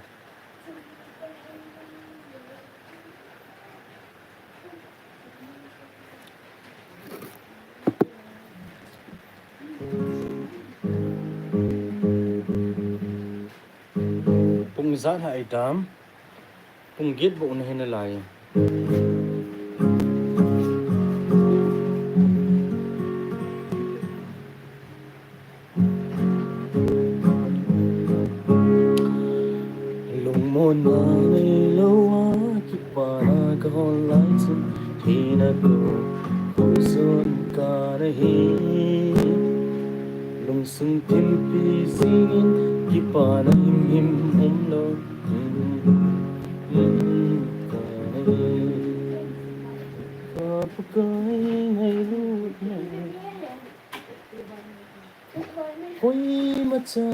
Pung ijat ham itam? Pung get bou na hi nalai. Lungmonna neilou a kipana kahol lai chun, thina ko, khoison kana hi. Lungsung thimpi jingin, kipana himhim umlou. Ka Pakai ngailut na. Koimacha.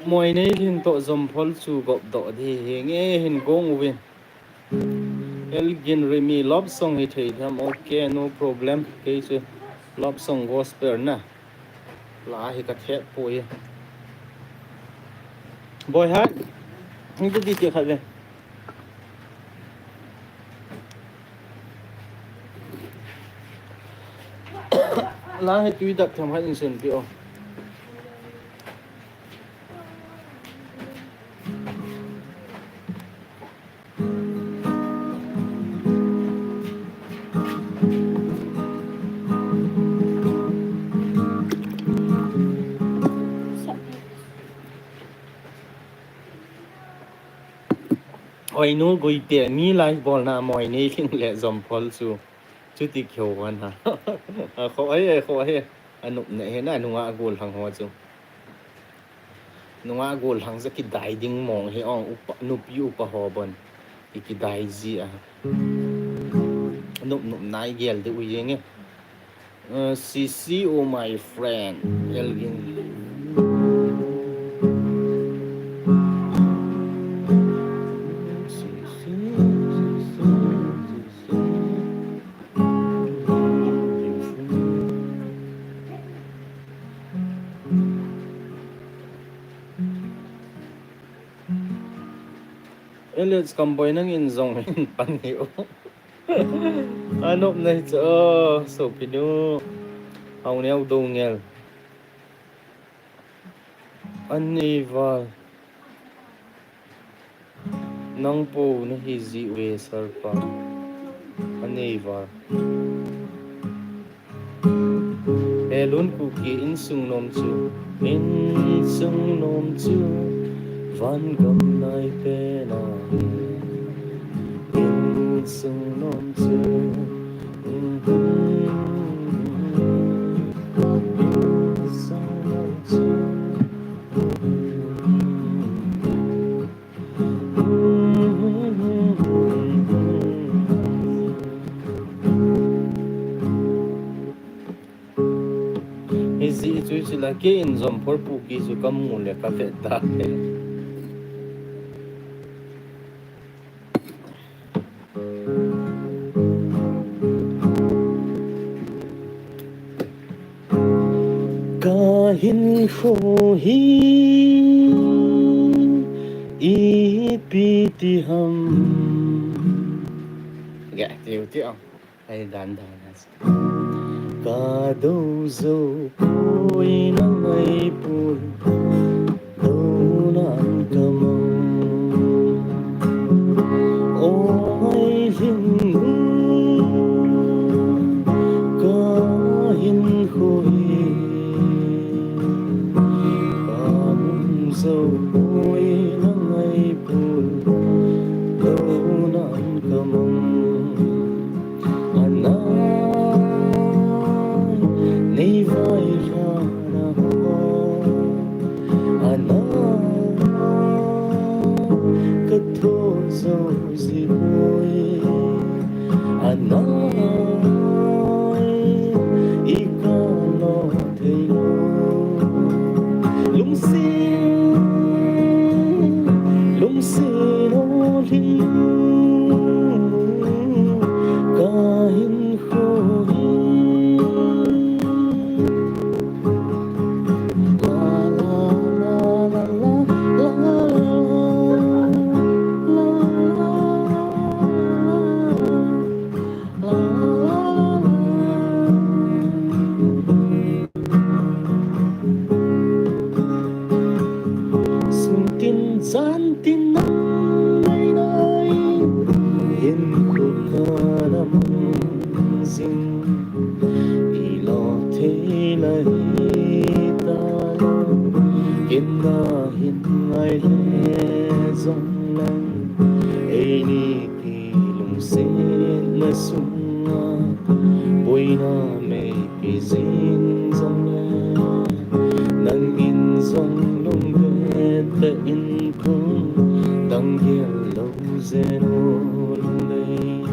Moinei Thing toh Zamphal chu gop doh di hi nge hin gong uvin. Elgin Rimi, love song hi thei tham. Okay, no problem. Kei chu love song gospel na. La hi ka thet poi. Boi hai. Hung ti ti khat ve. Lang hi tui dak them hai in sen pi o. Oi nu, gui te mi live bol na moi nei hling le jom phol chu. Chuti keu wan ha. A kho ai, ai kho ai. Anup ne he na nunga gol hang ho chu. Nunga gol hang sa kidai ding mong he ong upa, nupi upa ho bon. I kidai ji a. Nup nup nai gel de u yeng e. Uh, C C, oh my friend, Elgin. C C, C C, C C. Alex Kamboi nangin jong hin pan hi o. Anop nai cha o, sopinu. Hau neo do ngel. An nei val. Nang po na hi ji uve, sir pa. An nei val. Helun Kuki insung nom chu, insung nom chu, van gam nai pen a, insung nom chu, insung nom chu. Hijeh chun chula kei in jom phol pu ki chu kamu le kavet ta le. Kahinkho hi ipi ti ham. Ge, tiu, tiu. Ai, dan, dan, dan. Kadou jou poi na ngai poi. Donan kamang, o ngai hling nu, kahinkho hi, kamun jou poi na ngai poi, donan kamang. Anai, nei vai lhana ho. Anai, ka tho jou ji poi. Anai, i ka lo thei lou. Lungset, lungset o hling, kahinkho hi. La, la, la. Sun tin jan tin nang nai nai, hinkho kana mang jing, i lo thei la hi ta lo, ken na hin ngai le jong lang, ei ni ki lungsetna sunga, boina meipi jin jong le, nangin jong lungvet tah in phung, dang gel lou jen u lungdei.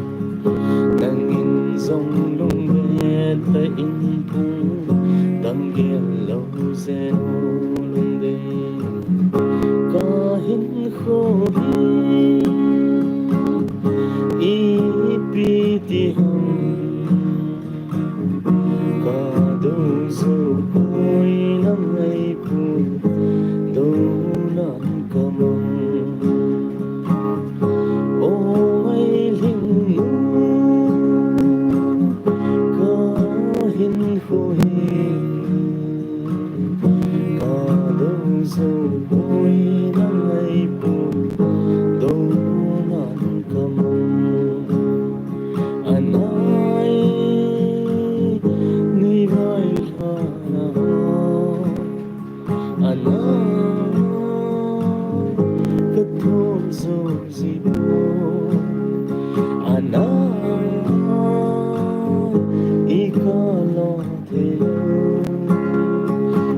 Nangin jong lungvet tah in phung, dang gel lou jen u lungdei. Kahinkho hi ipi ti ham, kadou jou poi na ngai poi, donan kamang. O ngai hling nu, kahinkho hi.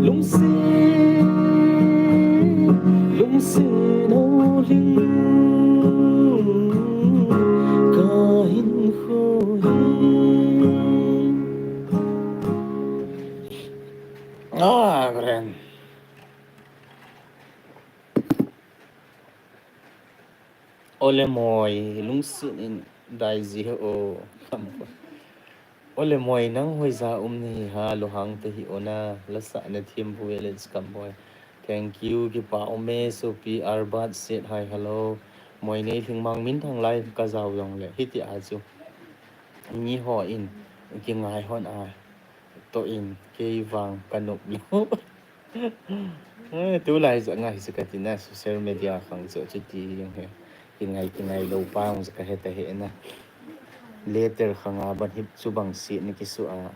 Lungsi, lungsi no ling ka hin khui. Ah, karen. Ole moi, lungsin in daiji he o. Ole moi, nang hoija um nahi ha, luhang te hi ona, lasa na thim bu let's come boy. Thank you, kipa ume, so P R Bat said hi, hello. Moi nei thing mang min thang live ka jao jong le, hiti a chu. Ni ho in, kingai hon a, to in, kei vang ka nop lo. Eh, tulai ja ngai ja ka tina social media khang chu chuti jong he. Kingai, kingai lo pa jong ja ka he ta he na. Letter khang a ban hip chu bang si ni kisu a.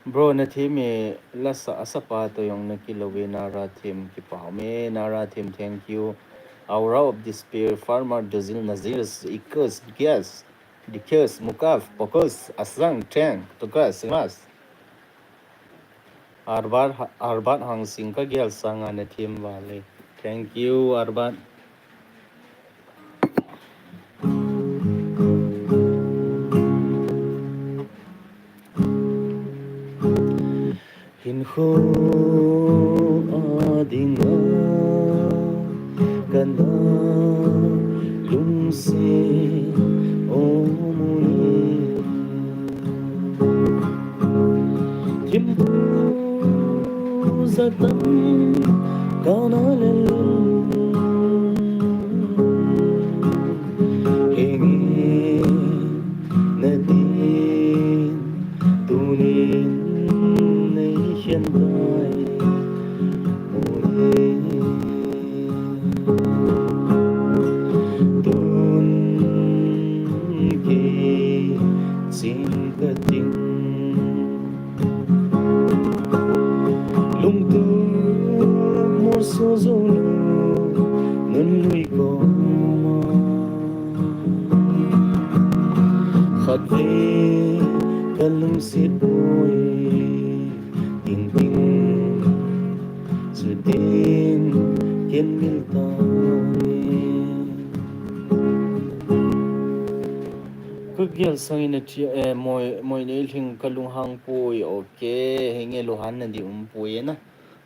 Bro, na thim e lasa asa pa to jong na kilo ve nara thim kipa me nara thim, thank you. Aura of Despair, Farmer Dozil Nazir, Ikus, Gas, Dikes, Mukaf, Pokus, Asang, Tang, Tukas, Mas. Arbat, Arbat Hangsing ka gel sanga na thim vale. Thank you, Arbat. Hinkho a dinga kana lungsi o muni. Thimpu jatan kana lelun. Henge natin tunin nei hian tai. Tun kei ching ka ting. Lungtup musu zulu nun lui koma. Khatvei ka lungsit poi. Ting ting. Chutin ken mil tai. Ka gel sangin a tia, eh, moi, moi nei thing ka lunghang poi, okay, henge luhan na di um poi na.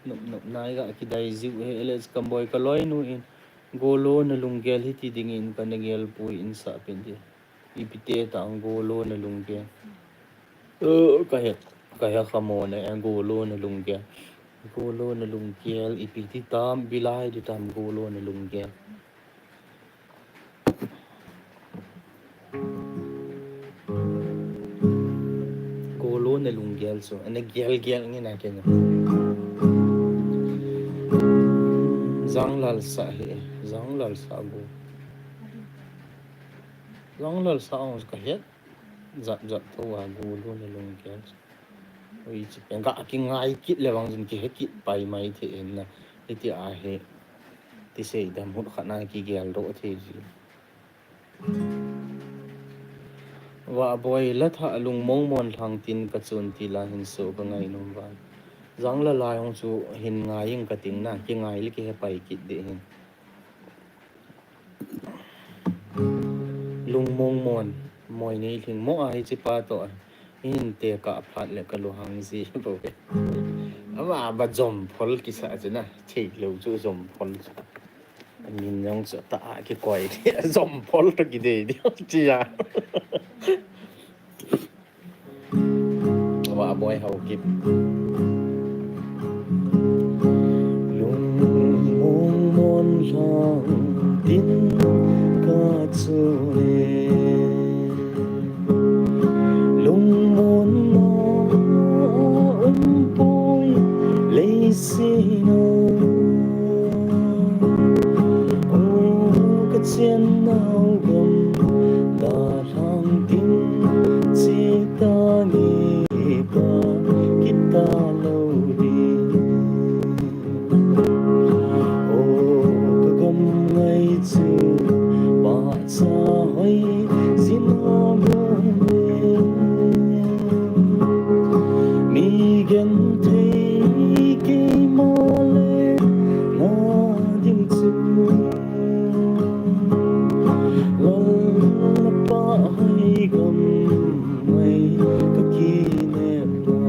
Nup nup nai ga kidai jiu he, Alex Kamboi ka loinu in. Golo na lunggel hiti dingin ka na gel poi in sa pen di. Ipi te tang golo na lunggel. Eh, ka he, ka he kha mo na, eh, golo na lunggel. Golo na lunggel, ipi ti tam, bilai ti tam golo na lunggel. Golo na lunggel so, ana gel gel nge na ke na. Janglal sa he, Janglal sa go. Janglal sa ong ka het. Jat jat to wa golo na lunggel. Ui, chi pen ka kingai kit le vang jin ki he kit pai mai the en na. Iti a he. Ti sei dam hut khat na ki gel ro the ji. Wa boi la tha lung mong mon thang tin ka chun ti la hin so ka ngai nom van. Janglal lai hong chu hin ngai ing ka ting na, kingai le ki he pai kit de hin. Lungmong mon, moi nei thing mo a hi chi pa to a. Hin te ka phat le ka luhang ji bo ke. Ama ba jom phol kisa chu na, thei lo chu jom phol chu. Min jong chu ta a ki koi. Jom phol to ki dei di chi ya. Wa boi hau kip. Lung mong mon lang tin ka chu le. Lung mon na um poi lei si na. O ka chen nau gam da Thang ding chi ta ni ka kita lo di. O ka gam ngai chu ba cha Genthei keima le na ding chu, Lal Pa hoi gam mai ka kinep a.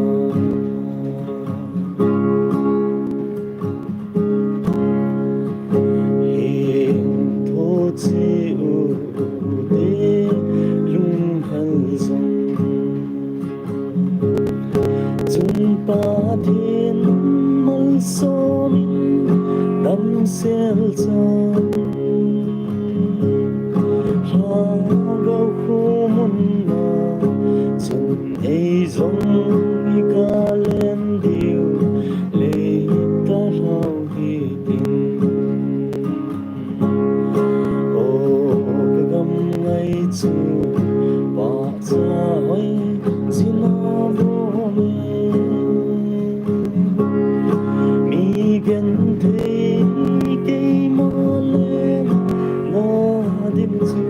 Heng tho che u te lunghel jong, Chung Pathen malsom in damsel chan, Lhagao kho mun a chun ei jong i kalen diu, lei ta lhau hitin. O ka gam ngai chu, pahcha hoi jin a bom e. Mi genthei keima le na ding chu,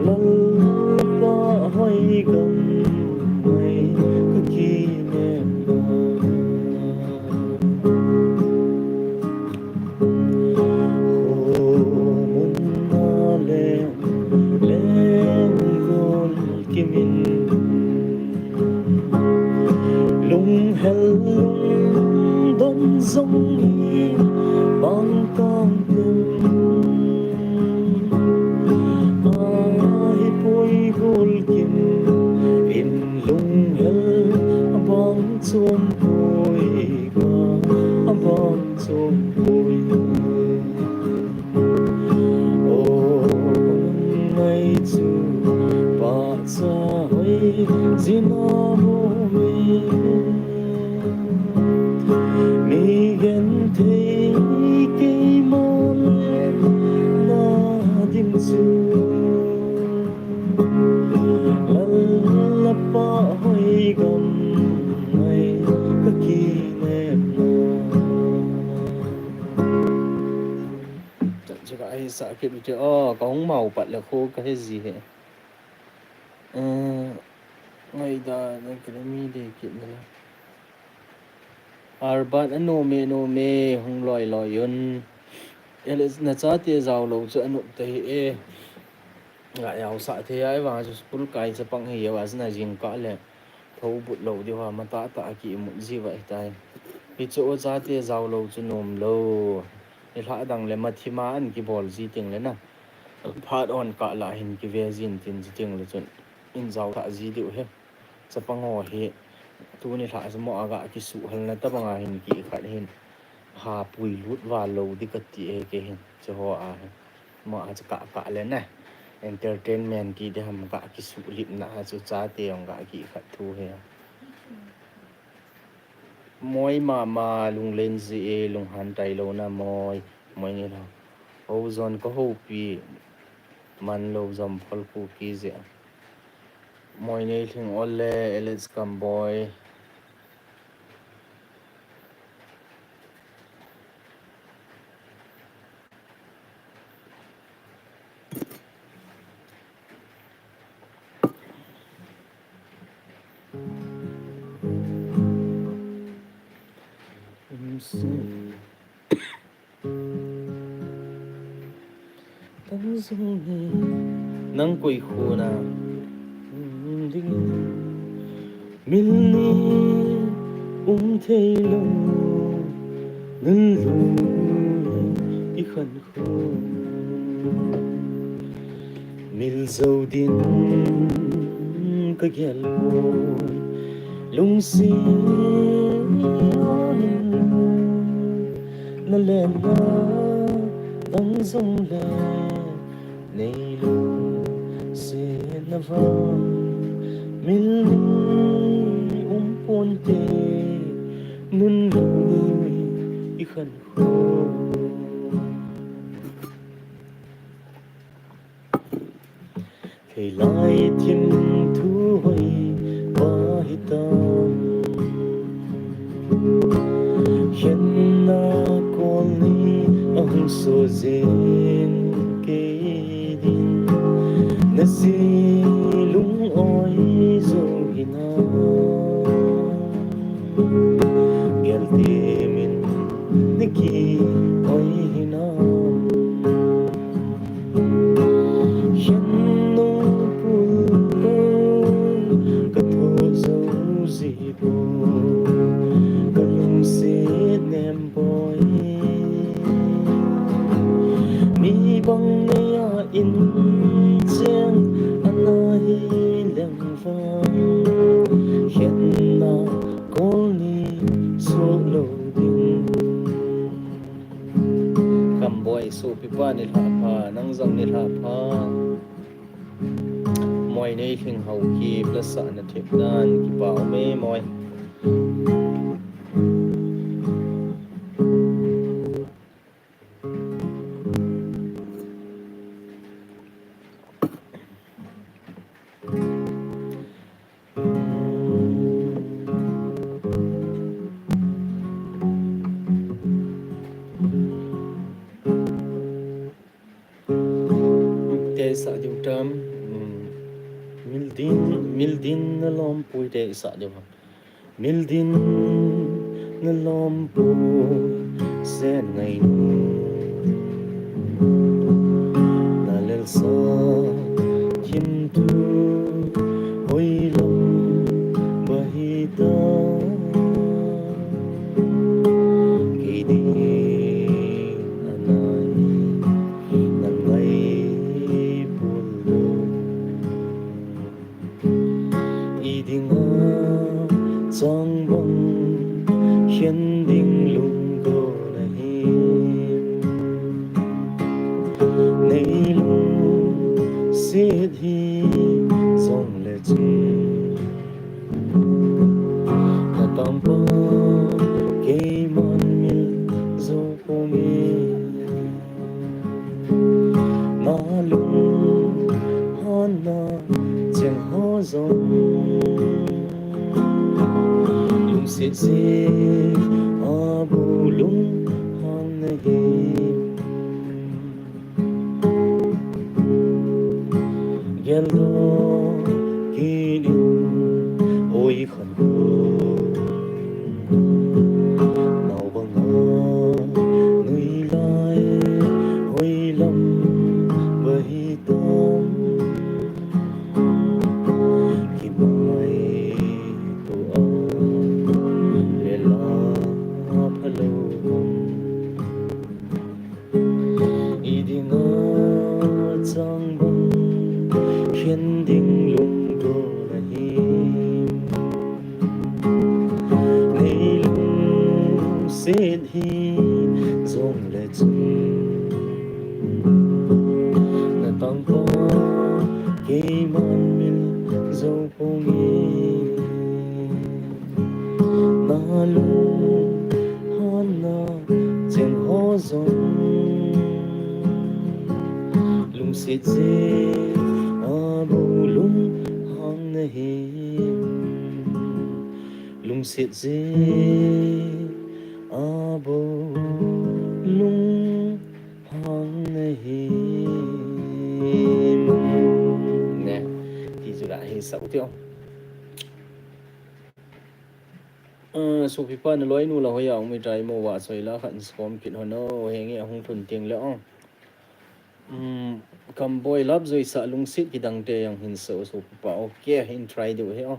Lal Pa hoi gam mai ka kinep a. Khomun a leng, lenggol kimin, lunghel lungdon jong hi bang tang tem. Ahi poi gol kim in lunghel abang chom poi ka, abang chom poi. O ngai chu pahcha hoi jin a bom e. Mi genthei keima le na ding chu, Lal Pa hoi gam mai ka kinep a. Chan chu ka hi sa kit u che, o, ka hung mau pat le kho ka he ji he. Eh, ngaida na kile mi de kit na. Arbat a nom e, nom e, hung loi loi un. Ele na chate jao lou chu a nop ta hi e. Nga yau sa thei a, i vang chu school kai chapang hi yau a, jing kah le tho but lou diu ham, matah tah a ki imut ji va hi tai. Hichu o chate jao lou chu nom lou. Nilhah dang le mathima an kibol ji teng le na, phat on kah lah hin kive jin tin ji teng le chun in jao thah ji diu he. Chapang ho hi tuni lhah chu mo a ga kisuh hal na tabang a hin ki khat hin ha pui lut val lou di ka ti e kei hin. Chu ho a hin mo a chu kah kah le na entertainment ki di ham ga kisuh lip na a chu chate ong ga ki khat thu he. Moi mama, lunglen ji e, lunghan tai lou na moi, moi ni lou. Ho jon ka hopi, man lou jom phol ku ki je. Moi nei lhing ole, Alex Kamboi. Nang koi kho na ding, mil ni um thei lou, nunlui i khan kho. Mil jou din ka gel poi, lungset in na len na dang jong le, nei lungset na vang, mil ni um ponte, nunlui i khan kho. Thei lai thim thu hoi pa hitam. Khenna kol ni ahung so jeng kei din. Na si lung o Sopipa nilhah pha, nang jong nilhah pha. Moi Neilhing Haokip, la sahna thep dan, kipa um e moi. Te sa diu tam, mm, mildin, mildin na lom pui te sa diu. Mildin na lom pui sen ngai nu. Na lel sa thim tu hoi lom ba hi ta. Kei ding anai nang ngai pul lo. I dinga chang bang khen ding lungdon ahi. Nei lungset hi jong le chun, na tangpa keiman mil jou ponge. Na lunghanna cheng ho jong lungset jeh a bou lunghang nahi. Geldoh kit in oi khan ko. Nao banga nui lai hoi lam ba hi tam. Kimai tu a le la pha lo. I dinga chang bang khen ding lungdon ahi. Nei lungset hi jong le chun, na tangpa keiman mil jou ponge. Na lunghanna cheng ho jong lungset jeh a bou lunghang nahi. Lungset jeh a bou lunghang nahi. Ne, ti chu la hi sa u tio. Ah, sopipa na loinu la hoiya um itai mo va soi la khat in skom kit hon o, henge ahung thun ting le o. Um, Kamboi lap joi sa lungset kidang te jong hin so sopipa. Okay, hin try diu he o.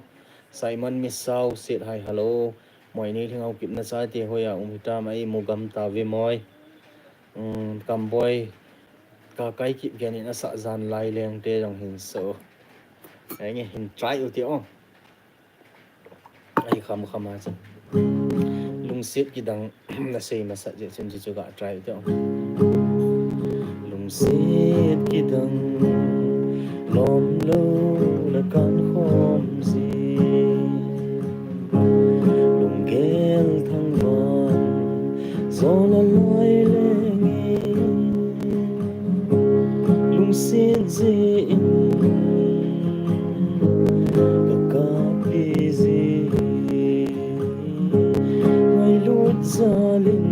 Simon Misao set hai hello. Moi Neilhing Haokip na chate hoiya um itam ai mo gam ta ve moi. Um, Kamboi ka kai kip gen in asa jan lai leng te jong hin so. Henge hin try u tio. Ai kham kham a chu. Lungset kidang na sei masat jeh chun chu chu ga try u tio. Lungset kidang lom lo na kan khom ji. Lunggel thangvah jo la lai leng e. Lungset jeh in ka kap ji. Ngailut jal in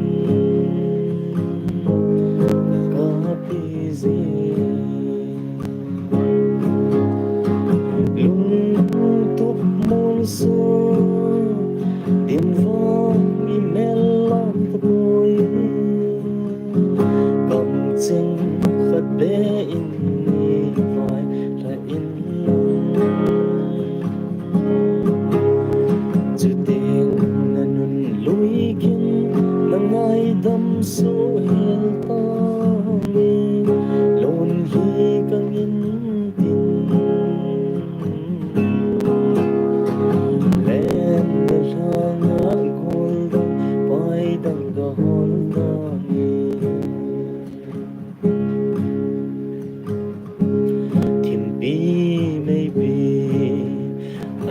ka kap ji. Lung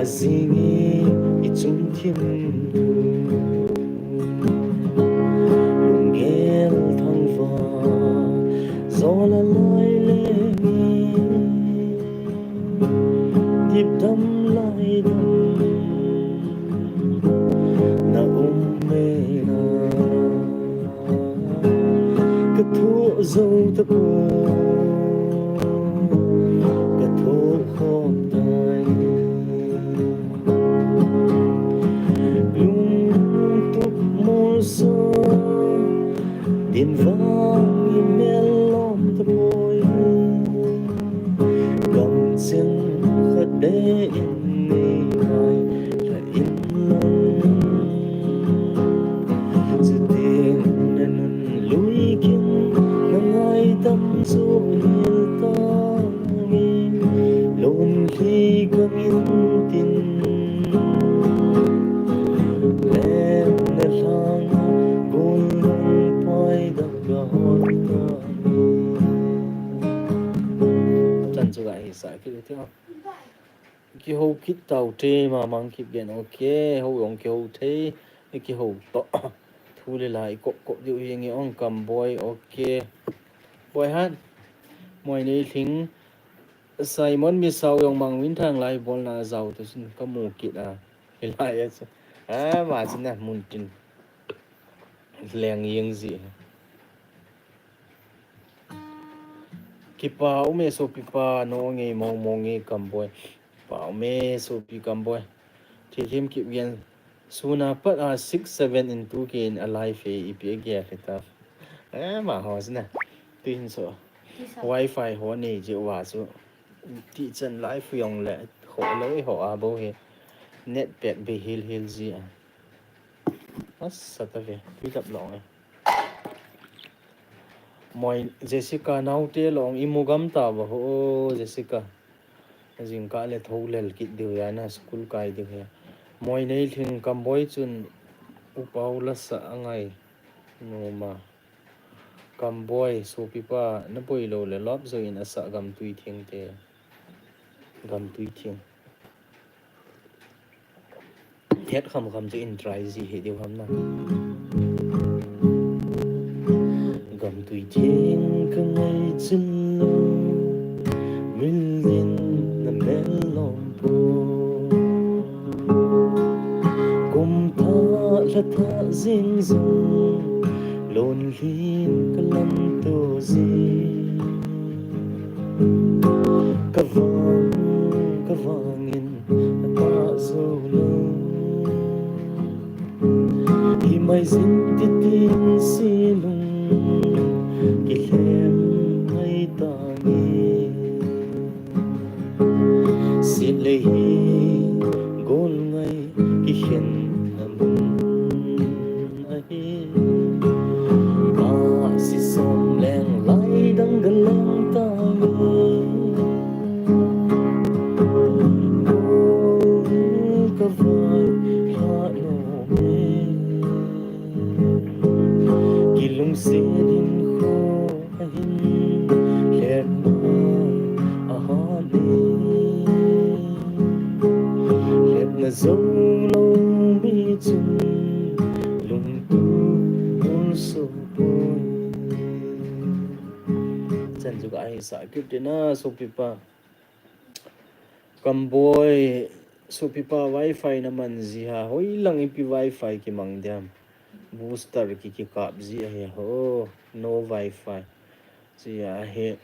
Ajingi ichung thim tu lunggel thangvah, jol alai leng, dipdam laidam na um e na. Ka thoh jou tapoi, ka thoh khom tai. Lungtup molso, din vang i mel lom tapoi. Kamcheng khat be in nei vai la in lang. Chuteng na nun lui kin na ngaidam chu lil tang in, lonely ka min tin. Lem na lhang gul lung pai dang ka hol tang in. Chan chu ga hi sa ki ti. Kihou kit tau te, Mamang Kipgen, ok, hou jong kihou thei, kihou toh. Thu le la i kop kop diu hi nge ong Kamboi, ok. Boihat, Moineilhing, Simon Misao jong Mangminthang lai bolna jao tu sin kamu kit a. Hilai a chu. A, ma chu na mun tin. Leng jeng ji. Kipa ume sopipa, no nge mo mo nge Kamboi. Pa ume sopi Kamboi. Thilhim Kipgen. Suna pat a six seven in two K in a live e ipi a gel hita. Eh, ma ho sina. Tuhin so. Wifi ho nei jeh uva chu. Ti chan live jong le ho lou e ho a bou hi. Net pack be hil hil ji a. Asa ta ve, tui lap long e. Moi Jessica naute long i mu gam ta ba ho Jessica. Jingkah le tho lel kit diu ya na school kai diu ya. Moineilhing Kamboi chun upau la sa angai. Numa. Kamboi sopipa na boi lou le lop zo in asa gam tui thing te. Gam tui thing. Het kham kham chu in try ji hi diu ham na. Gam tui thing ka ngai chun lo, mil din na mel lom po. Kum thah la thah jing jong, lonely ka lam to ji. Ka vang, ka vang in a ta zo lo. Hi mai jin ti tin si lung kilhem mai ta nge. Sit le hi gol ngai kikhen na mun ahi. Ka si som leng lai dang ga leng ta nge. Ka vai ha no me. Kilungset in kho ahin lhepna ahat e. Lhepna jou lou mi chun lungtup molso poi. Chan chu ka hi sa kit tina sopipa. Kamboi, sopipa wifi na man ji ha, hoilang ipi wifi kimang diam. Booster ki kikap ji ahi ho, no wifi. Ji ahi,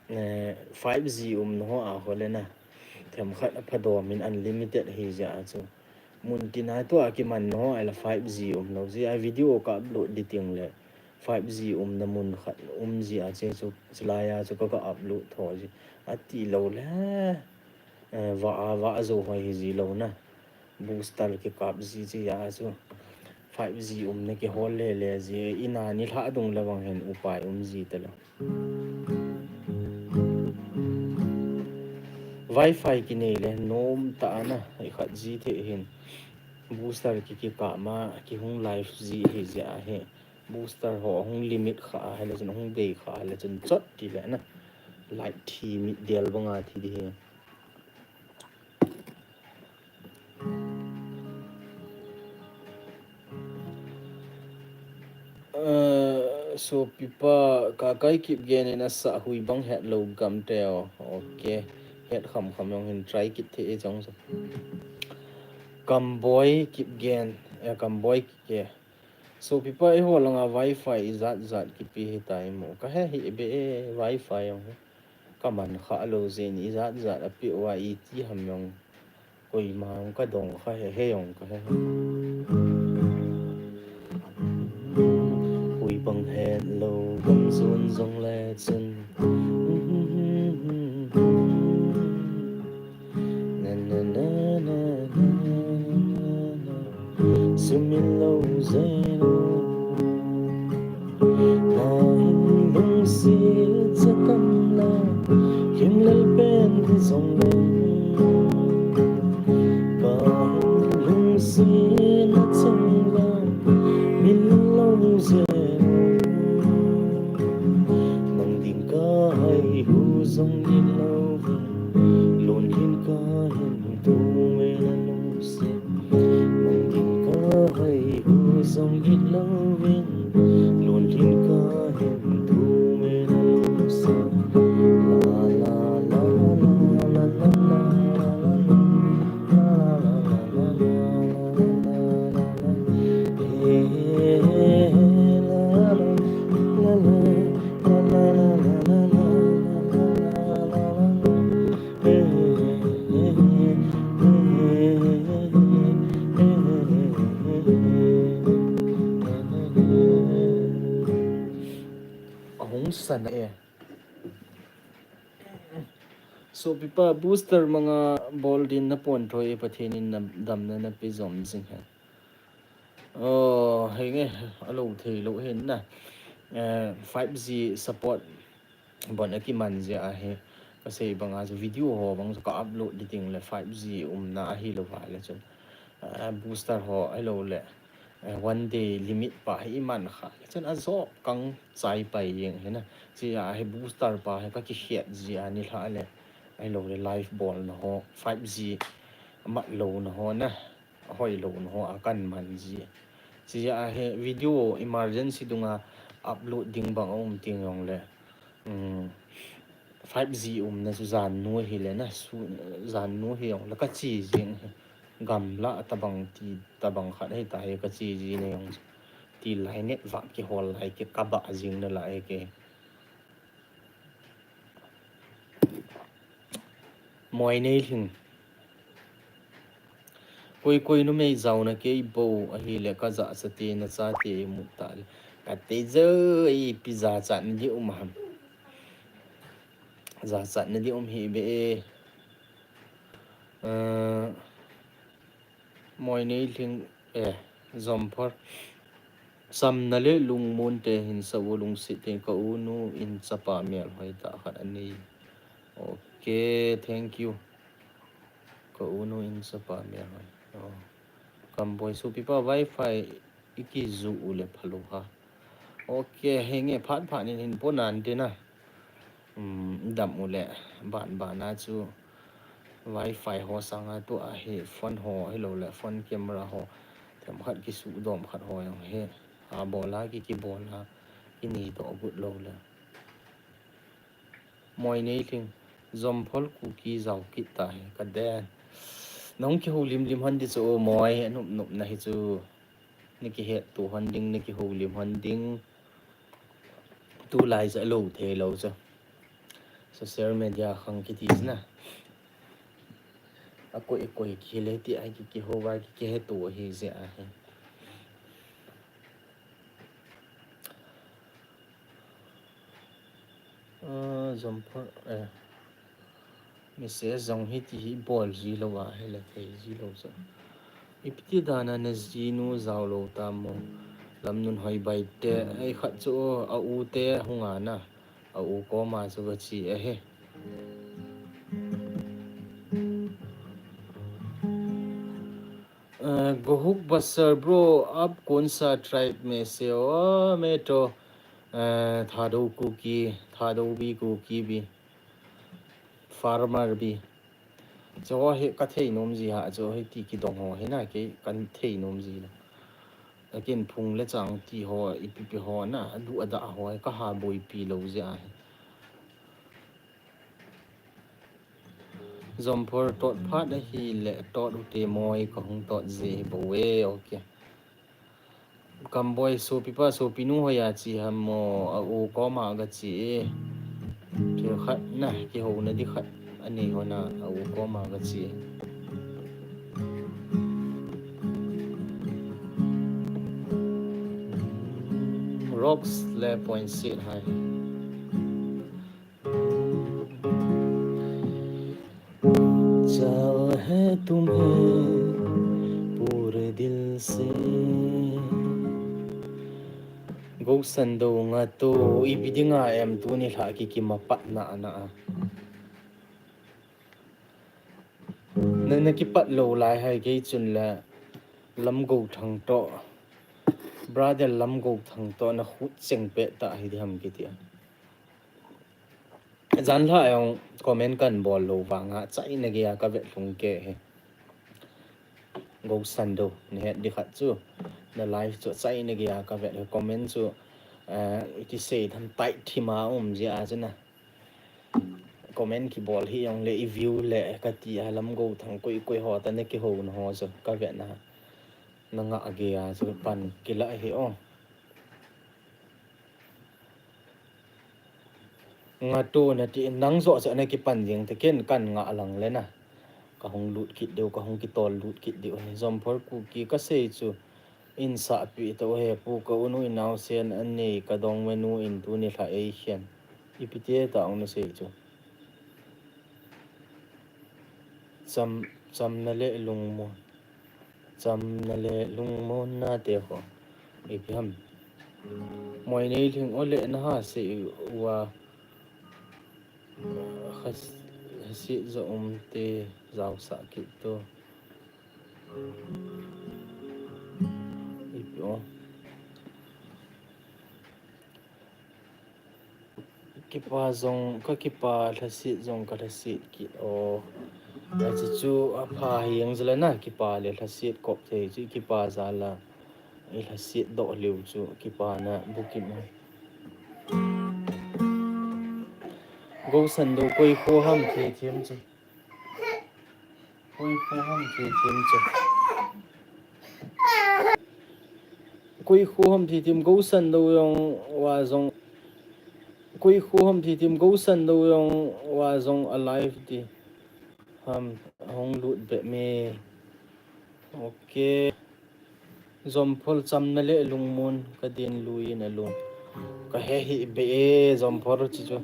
eh, five G um no ho a ho le na. Themkhat a phadom in unlimited hi ji a chu. Mun tin a tua kiman no, ai la five G um lo. Ji a video ka upload di ting le. Five G umna mun khat um ji a che chu, chulai a chu ka, ka upload tho ji. Ati lo le, eh, va a, va a jo hoi hi ji lo na. Booster kikap ji che a chu. Five G umna kihol le le ji. Ina ni lha dung le vang hin upai um ji ta lo. Wifi kinei le nom ta na, i khat ji the hin. Booster ki, kikap ma, kihung live ji hi ji ahi. Booster ho hung limit kha a, hile chun hung bei kha a, hile chun chot ti le na. Light thi mit del banga thi di hi. Sopipa, Kakai Kipgen in asah hui bang hetlou gam teo. Ok. Het kham kham jong hin try kit thei e jong so. Kamboi Kipgen, eh, Kamboi Kipgen. Sopipa, eiho langa wifi ijat jat kipe hitai mo. Kahe hih be e, wifi jong hi. Kaman kha lou jeh in ijat jat ape uva iti ham jong. Koima jong kadong kha he, he jong kahe. Hui bang hetlou gam jon jong le chun. Na, na, na, na, na, na, na. Sumil lou jeng. Nahin lungset sa kamla, hinlel pen hi jong leng. Kahin lungset na changla, min lou jeng. Nang ding kahai hu jong in lou, lon lhin kahin tu me na lungset. Nang ding kahai hu jong in lou vin, lon lhin kahin tu me na lungset. La, la, la, la, la, la, la, la, la. Ahung sana e. Sopipa, booster manga bol din na pon thoi e, Pathen in na damna na pe jom jing hen. Oh, henge, alou thei lou hen na. Eh, five G support bon akiman jeh ahi. Kasei banga chu video ho bang chu ka upload di ting le five G umna ahi lou va le chun. Eh, booster ho ahilou le. Eh, one day limit pa hi iman kha le chun ajop kang chai pai jeng hi na. Chea hi booster pa hi ka kikhet jia nilhah le. Ahilou le live bolna ho, five G mat louna ho na. Ahoi louna ho a kan man ji. Chea hi video emergency dunga upload ding bang aum ting jong le. Um, five G umna chu jan nu hi le na, su, jan nu hi jong le ka che jing hi. Gamla tabang ti, tabang khat hi ta hi ka che ji ne jong. Ti lai net vah kihol lai ki ka ba jing na lai ki. Moi nei lhing. Koi koi numei jaona kei bou ahile ka jachat te na chate mu ta le. Ka te joi pi jachat na di um ham. Jachat na di um hi be e. Eh, Moi nei lhing, eh, Jomphor. Chamna le lungmon te hin sa u lungset te ka u nu in chapa melhoi tah khat anei. Ok, thank you. Ka u nu in chapa melhoi. Oh. Kamboi Sopipa wifi i kiju u le phalou ha. Ok, henge phat phat nin hin pon nan te na. Um, dam u le ban ban a chu wifi ho sanga tua hi phone ho hilou le phone camera ho. Themkhat kisu dom khat ho jong hi. A bol a ki, kibol a. Ki ni to gut lou le. Moi nei lhing. Jomphol Kuki jao kit ta hi ka den. Nahung kihoulim lim hon di chu o moi, nup nup na hi chu. Na kihet to hon ding, na kihoulim hon ding. Tulai chu alou thei lou chu. Social media khang kiti chu na. Akoi koi kile ti a ki, kihou a ki, kihet to hi jeh a hi. Ah, Jomphol, eh. Message jong hiti hi bol ji lou a, hile thei ji lou chu. Ipi ti dan a na jinu jao lou tam mo. Lamnunhoi Baite, ei khat chu a u te hung a na. A u koma chu ka che ahi. Eh, Gohuk Basar bro, aap kaun sa tribe mein se ho? Ah, main to, eh, Thadou Kuki, Thadou bhi Kuki bhi, farmer bhi. Chu hi ka thei nom ji ha, chu hi ti kidong ho hi na, kei ka thei nom ji lo. Ken phung le chang ti ho, ipi pi ho na, alu ada ho, ka ha boipi lou jeh ahi. Zomphor tot phat ahile, tot ute moi, ka hung tot je hi bou e, okay. Kamboi sopipa, sopinu hoiya che ham mo, a u koma ga che e. Thil khat na, kihouna di khat, anei hon a, a u koma ga che e. Rocks le point seat hai. चाह है तुम्हें पूरे दिल से। Gousan do nga to, ipi dinga em tuni lha ki kima pat na na a. Na, na kipat lou lai hai kei chun le Lamgouthang to. Brother Lamgouthang to na khut cheng pet ta hi di ham kiti a. Jan lha jong comment kan bol lou vanga, chaina geiya ka vet lhung kei hi. Gousan do, na het di khat chu. Na live chu chaina geiya ka vet hi, comment chu, eh, iti sei tham tai thima um jia chu na. Comment kibol hi jong le i view le ka ti a Lamgouthang koi koi ho ta na kihouna ho chu ka vet na. Na ngah geiya chu pan kila hi o. Nga to na ti nang jo cha na kipan jing te ken kan ngah lang le na. Ka hung lut kit diu, ka hung kitol lut kit diu. Zomphor Kuki ka sei chu in sahpi to he pu ka u nu in naosen anei ka dongmanu in tuni lha ei hian. Ipi te ta ong na sei chu. Cham, chamna le lungmon. Chamna le lungmonna te ho. Ipi ham. Moinei Lhing o le na ha sei uva. Has-, hasit jo um te jaosah kit to. Ipi o. Kipa jong, ka kipa lhasit jong ka lhasit kit o. Achu chu apha hi jong jala na, kipa le lhasit kop thei chu kipa jala. I lhasit doh liu chu kipana bukim. Gousan do koi kho ham thei thiam chu. Koi kho ham thei thiam chu. Koi kho ham thei thiam Gousan do jong wa jong. Koi kho ham thei thiam Gousan do jong wa jong alive ti. Ham hong lut be me. Okay. Zomphor chamna le lungmon ka din lui in alung. Ka he hi be e Zomphor chi chu.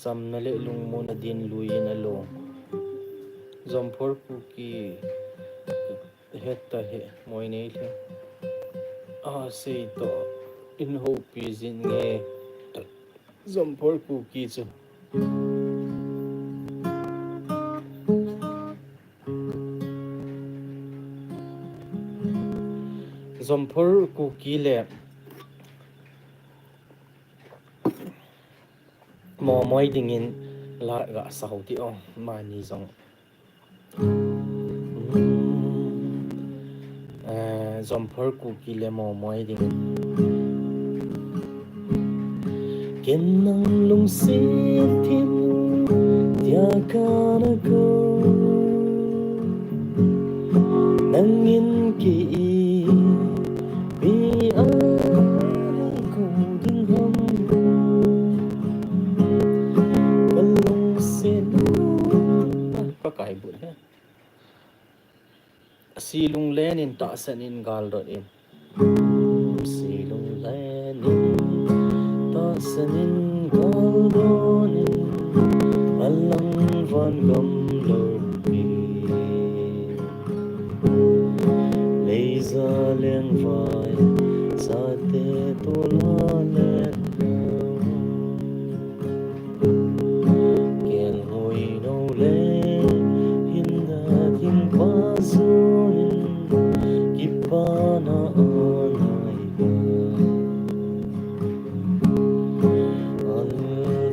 Chamna le lungmon a din lui in alung. Zomphor Kuki heta he Moinei Lhing. A sei to in hopi jin nge. Zomphor Kuki chu. Zomphor Kuki le Momoi dingin la ga sao ti o mani jong. Eh, Zomphor Kuki le Momoi dingin. Ken nang lungset thim tia kana ko. Nangin kei ipi a ko ding ham. Ka lungset ka kai but he. Silung lenin tahsan in galdot in. Silung lenin tahsan in galdot in. Alang van gam lo pi. Leiza leng vai sate tola le. Kel hoi no le hinna thim pa sunin kipana anai ka. Al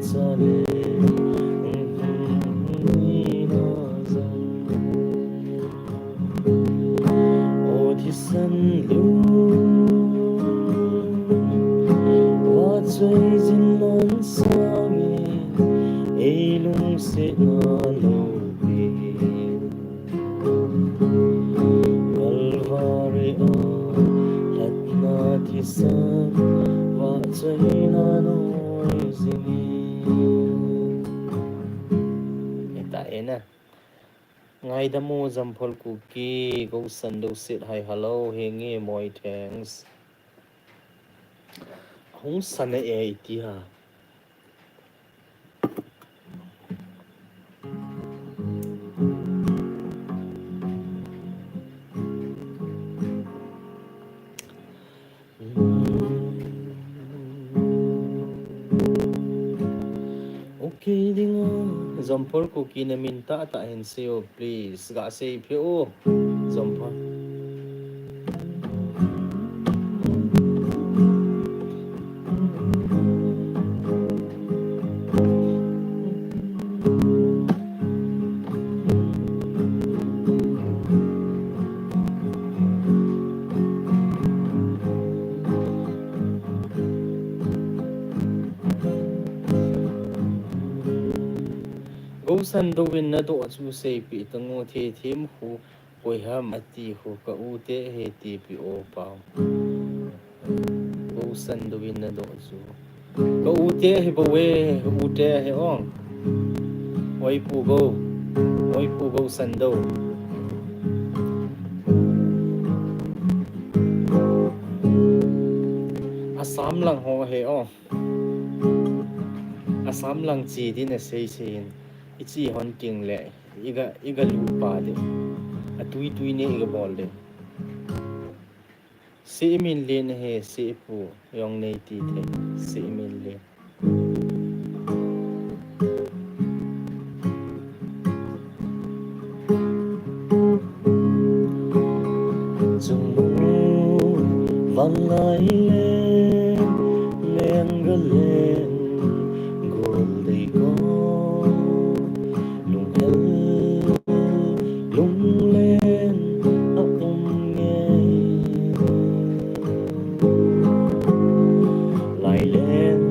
chale, mm, mm, mm. San lu, vachoi jin non sangin, ei lungsetna lopi. Kalvari a, latna thisan, vahchoina noi jingin. Heta ena. Ngaidam u Jamphol Kuki, Gousan Doset, hi, hello, henge, moi, thanks. Hung sana e iti ha. Okay dinga, Jamphol Kuki na min tahtah hin seiyo, please. Ga seipeh o, Jamphol. Gousan Dou in nadoh chu seipeh tang o, Thethem khu koi ham ati khu ka u te ahi tipeh o pau. Gousan Dou in nadoh chu. Ka u te ahi bou e, u te ahi o. Oi Pu Gou. Oi Pu Gousan Dou. Assam lang ho ahi o. Assam lang che din asei sei in. Iche hon ting le. Iga, iga lupa de. Atui tui ne iga bol de. Seimin len he, Seipu, jong nei ti thei, Seimin len. Chungmu vanglai leng, lengga leng, gol dei ko, lunghel, lunglen a um ngei. Lailen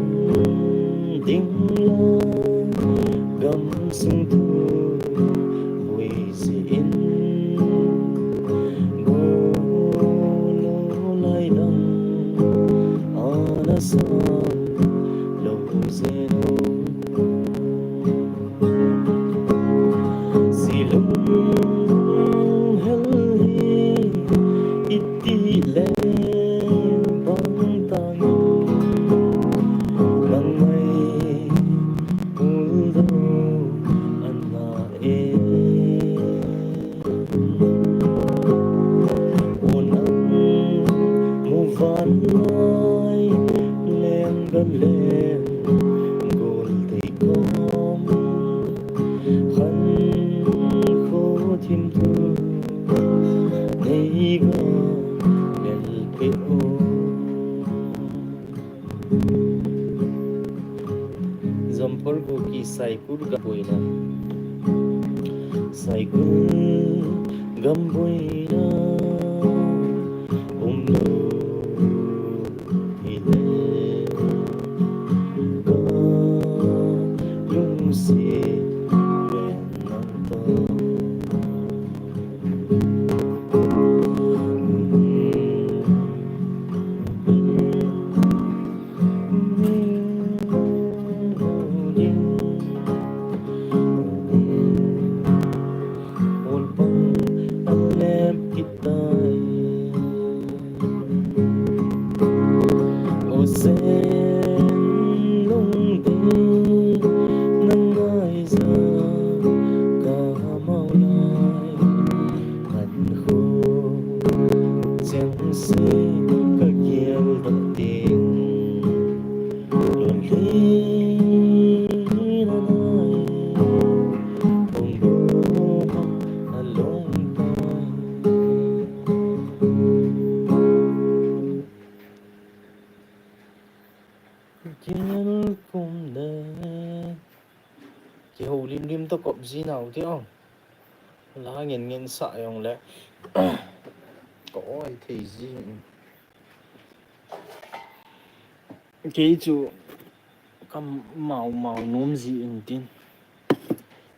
ding lo, gamsung thu vui jeh in, golo laidam ana sa lo jeh lo. Silung hel hi iti le bang tang, nang mai pul do ana e. O nang muvanlai lengga leng gol dei kom, khankho thim thu nei ga lel peh o. Jamphol Kuki Saikul gam boina. Saikul gam boina. Umlou hile ka lungset pen nang to. O sen lungdei na ngaija ka mau lai, khankho chengse ka geldoh ding. Lungdei na nai, lungdei na lungdei. Kihoulim lim toh kop ji nau ti o. La ngen ngen sah jong le. ka oi thei jin. Kei chu ka mau mau nom jin tin.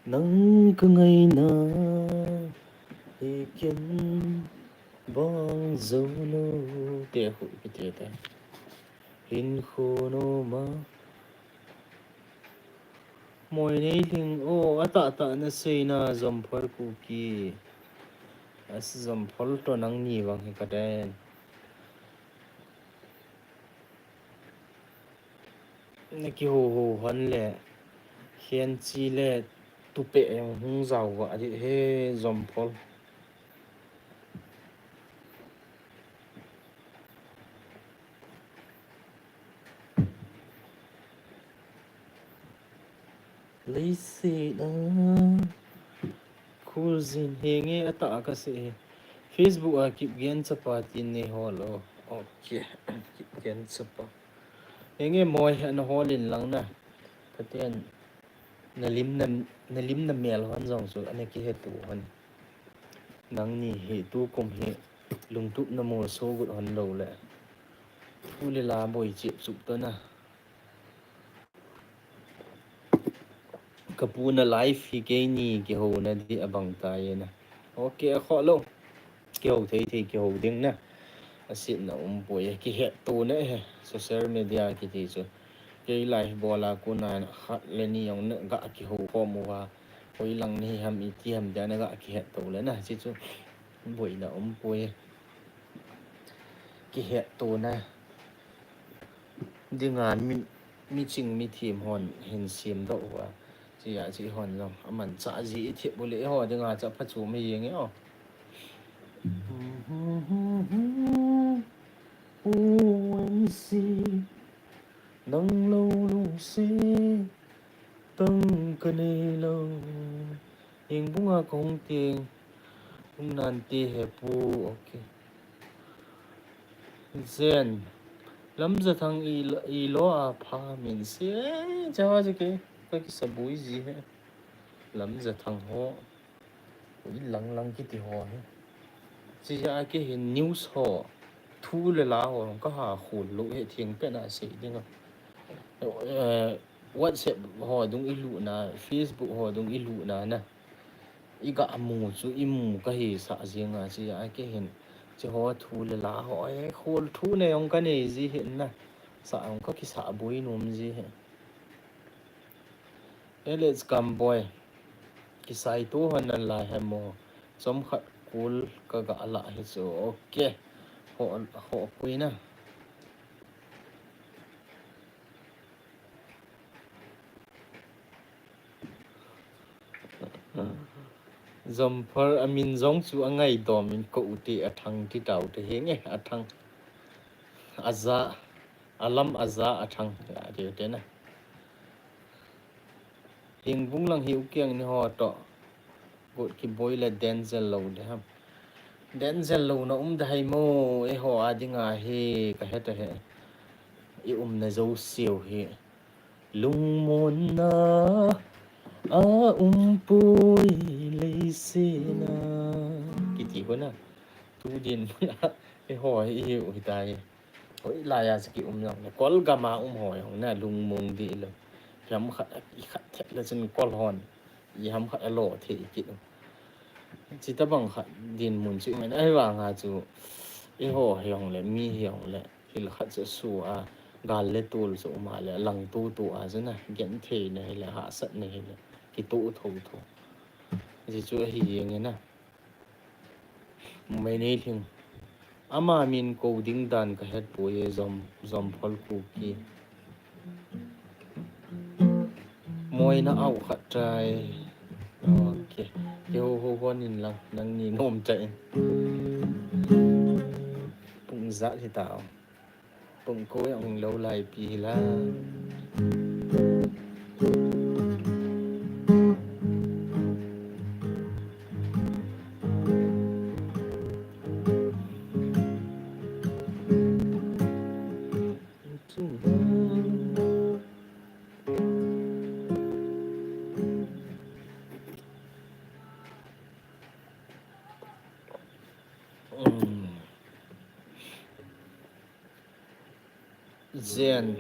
Nang ka ngaina hi ken bang jou lou te hu kiti te. Hin khu no ma. Moi nei hling o, a tah tah na seina Jomphol Kuki. A Jomphol to nangni vang hi ka den. Na kiho ho hon le, hian chi le, tupe hung zau va di he Jomphol. Leiset a khul jin henge a tah ka sei hi. Facebook a Kipgen chapa tin nei hol o. Ok, Kipgen chapa. Henge moi hi ana hol in lang na. Pathen na lim na, na lim na mel hon jong chu ana kihetu hon. Nangni hi tukum hi lungtup na molso got hon lou le. Ule la boi chip chup to na. Ka pu na live hi keini kiho na di a bang ta e na. Ok, a kho lo. Kiho thei thei kiho ding na. A sit na um poi e, kihet to na he. Social media kiti chu. Kei live bol a ko na khat le ni jong na ga kiho khom uva. Hoi lang ni ham iti ham dia na ga kihet to le na. Chi chu boi na um poi e. Kihet to na. Dinga mi, mi ching mi thim hon hin sim doh uva. Chi a chi hon jong. A man cha ji i thip u le ho dinga cha pha chu mi jing e o. O M C. Nang lo lungset. Tang ka nei lo. Eng bunga ka hung teng. Hung nan te he pu. Ok. Zen. Lamjathang i, i lo a pha min se. Cha ha je ke. Ka kisabui ji he. Lamjathang ho. Ui lang lang kiti ho hi. Chi a ke hin news ho. Thu le la ho. Ka ha khul lo he thing pe na sei ding a. Eh, WhatsApp ho dung i lu na, Facebook ho dung i lu na na. I ga mu chu i mu ka hi sa jing a chi a ke hin. Chi ho thu le la ho e khol thu ne jong ka nei ji hin na. Sa jong ka kisa bui nom ji hin. L H Kamboi. Kisai tu hon nan lai he mo. Chom khat kul ka ga la hi chu. Ok. Ho, ho kui na. Jomphol a min jong chu a ngaidom in ko u te a thang ti tau te henge a thang. A ja, a lam a ja a thang. Ya, ti te na. Hing bung lang hi u kiang ni ho to. Got kiboi le Denzel lo de ham. Denzel lo na um de hai mo, e ho a dinga hi ka he ta he. I um na jo siu hi. Lungmonna a um poi leisena. Kiti ko na. Tu din mun a, e ho hi i u hi ta hi. Hoi lai a saki um jong le. Kol gam a um ho jong na lungmong di lo. Ham khat, i khat thek le chun kol hon. I ham khat a lo thei kit u. Chi ta bang khat din mun chu men ai vang a chu. I ho hi jong le, mi hi jong le. Hil khat chu su a. Gal le tul chu um a le. Lang tu tu a chu na. Gen thei na hi le, hahsat na hi le. Ki tu tho tho. Chi chu a hi jeng e na. Mai nei hling. Ama min ko ding dan ka het poi e Jom, Jomphol Kuki. Moina au khat tai. Ok. Ke ho ho hon in lang nang ni nom tai. Pung ja hi ta. Pung ko jong lo lai pi hi la. Zen.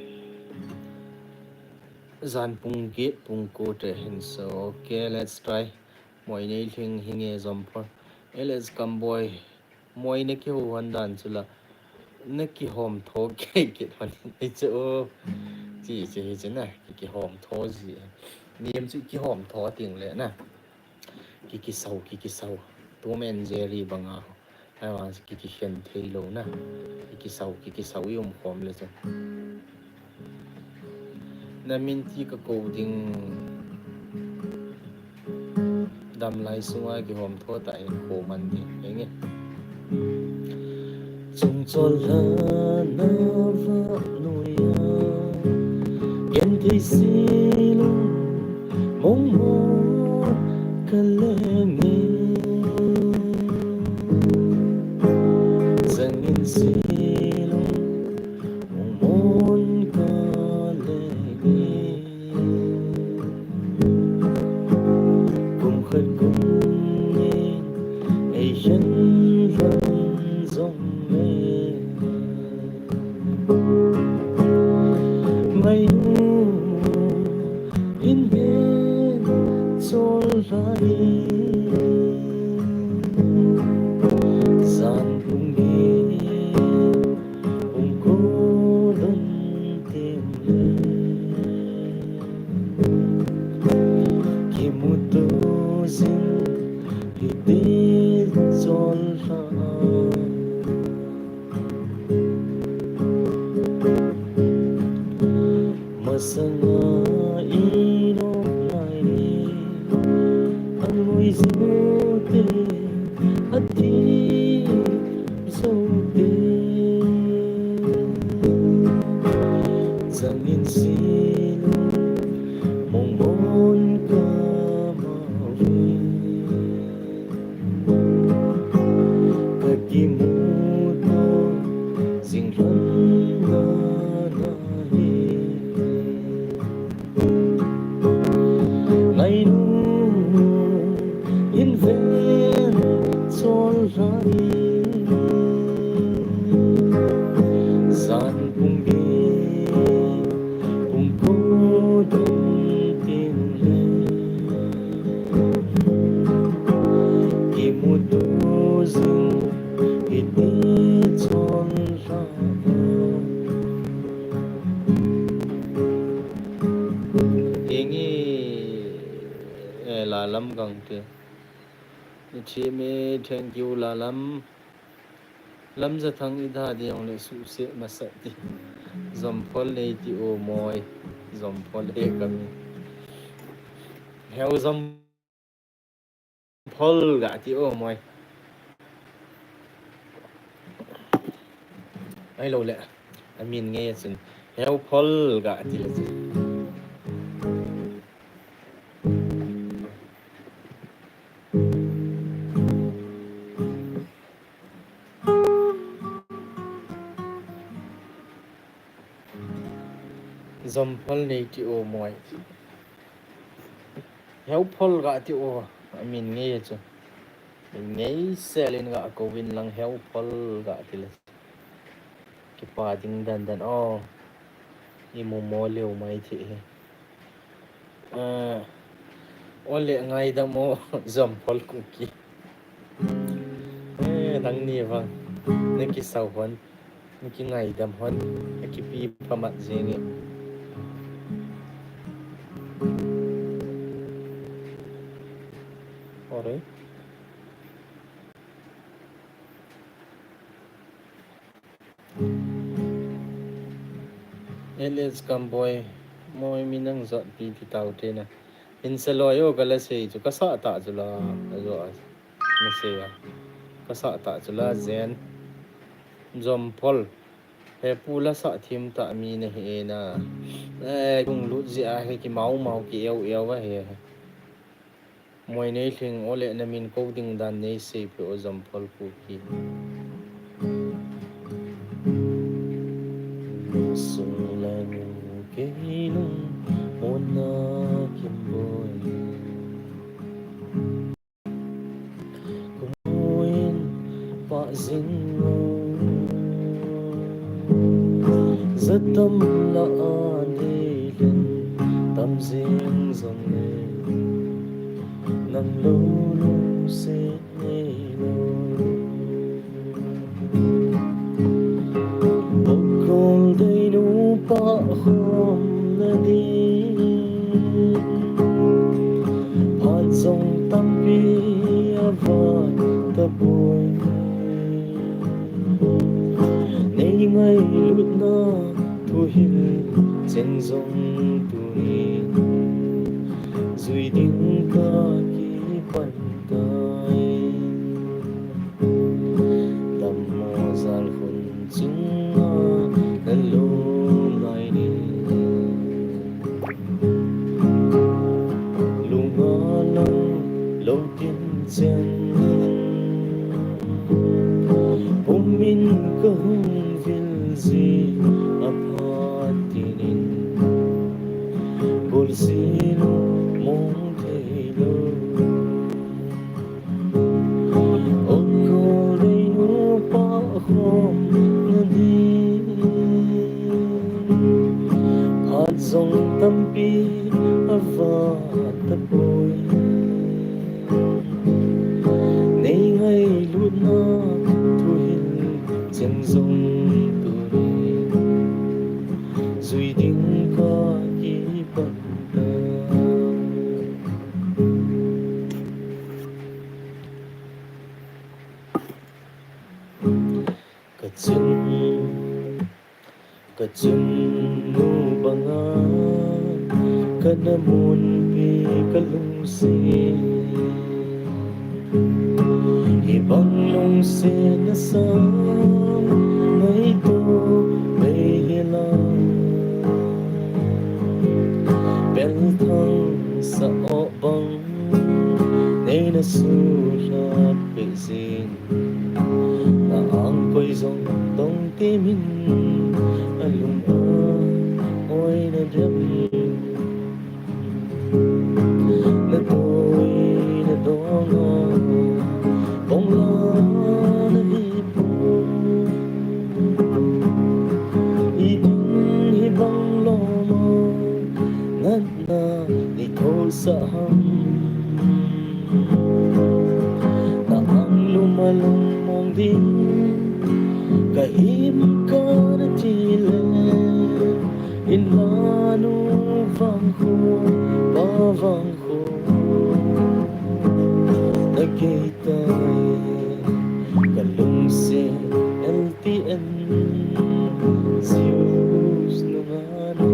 Jan pung get pung ko te hin so. Okay, let's try. Moi nei hling hinge Jomphol. L S Kamboi. Moi na kihou hon dan chu la. Na kihom tho kei kit hon. Hichu. Chi, chi, hichu na. Ki, kihom tho ji. Niam chu kihom tho ting le na. Ki, kisau, ki, kisau. Tom and Jerry banga. Ahivang chu ki, kikhen thei lou na. Ki, kisau, ki, kisau i um khom le chu. Na min ti ka kou ding. Damlai sunga kihom tho ta in ko man ding. Henge. Chungchol lhana vah noiya, genthei selung mongmon ka lenge. Jangin selung mongmon ka lenge. Kum khat kum ni ei hen van jong le. Ngainu in ven chol lai. Jan pung ni pung ko lhon tem le. Kimuto jing hiti chol lha. Masanga i nop lai ni, a lui jing u te, a ti Zote. Jangin selung mongmon ka mauve. Ka kimuto jing lhon na na hi. Ngainu in ven chol lai. Jan pung ni pung ko dong tin le. Kimuto jing hiti chol lai. Henge, eh, Lalam Gangte. Ni thim e, thank you, Lalam. Lamjathang i da ding le suhset masat ti. Jomphol nei ti o moi. Jomphol e kami. Heu Jom- Phol ga ti o moi. Ahilou le. Amin ngei chun. Heu Phol ga ti le chun. Jomphol nei ti o moi. Heu Phol ga ti o, amin ngei chu. Min ngei selin ga kouvin lang Heu Phol ga ti le. Kipa ding dan dan o. I mu mo leo mai thei hi. Eh, ole ngaidam o, Jomphol Kuki. Eh, nangni vang. Na kisau hon. Na kingaidam hon. Na kipi phamat jenge. Alright. L S Kamboi, moi mi nang jot pi ti tau te na. Hin sa loi o ka la sei chu ka sa ta chu la, a jo a. Na sei a. Ka sa ta chu la zen. Jomphol. He pu la sa thim ta mi na hi e na. Eh, kung lut ji a he ki mau mau ki eu eu a he. Moi nei hling ole na min ko ding dan nei sei pe o Jomphol Kuki. Sung lang kei lung mona kimboi. Kumuin pa jing o. Tam la a nei len tam jeng jong le, nang lo lungset nei lo. Bokol dei nu pa khom na di, phat jong tampi a vat ta poi. Nei ngailutna thuhil cheng jong tunin jui ding ka kipan tai. Dammo jal khun chunga na lo lai ni. Lunga lang lo tin chen, pum in ka hung vil ji a phat tinin, bol si lo mong thei lo. Ong ko dei nu pa khom na di, phat jong tampi a vat ta poi. Nei ngailutna thuhil cheng jong tunin jui ding ka kipan tai. Ka chun, ka chunnu banga ka na munpi ka lungset. Hibang lungsetna sang ngaito mai hi la. Pelthang sa o bang nei na sulhap peh jin, na angkoi jong tong temin a lung a oi na dem. Na toi na dong a bong la na hi poi. I ding hibang lom a natna i thosah ham. Na anglum a lungmong ding ka him ka na ti le, in la nu vang kho, pa vang kho. Na gei tai ka lungset L T N Zeus nunga nu.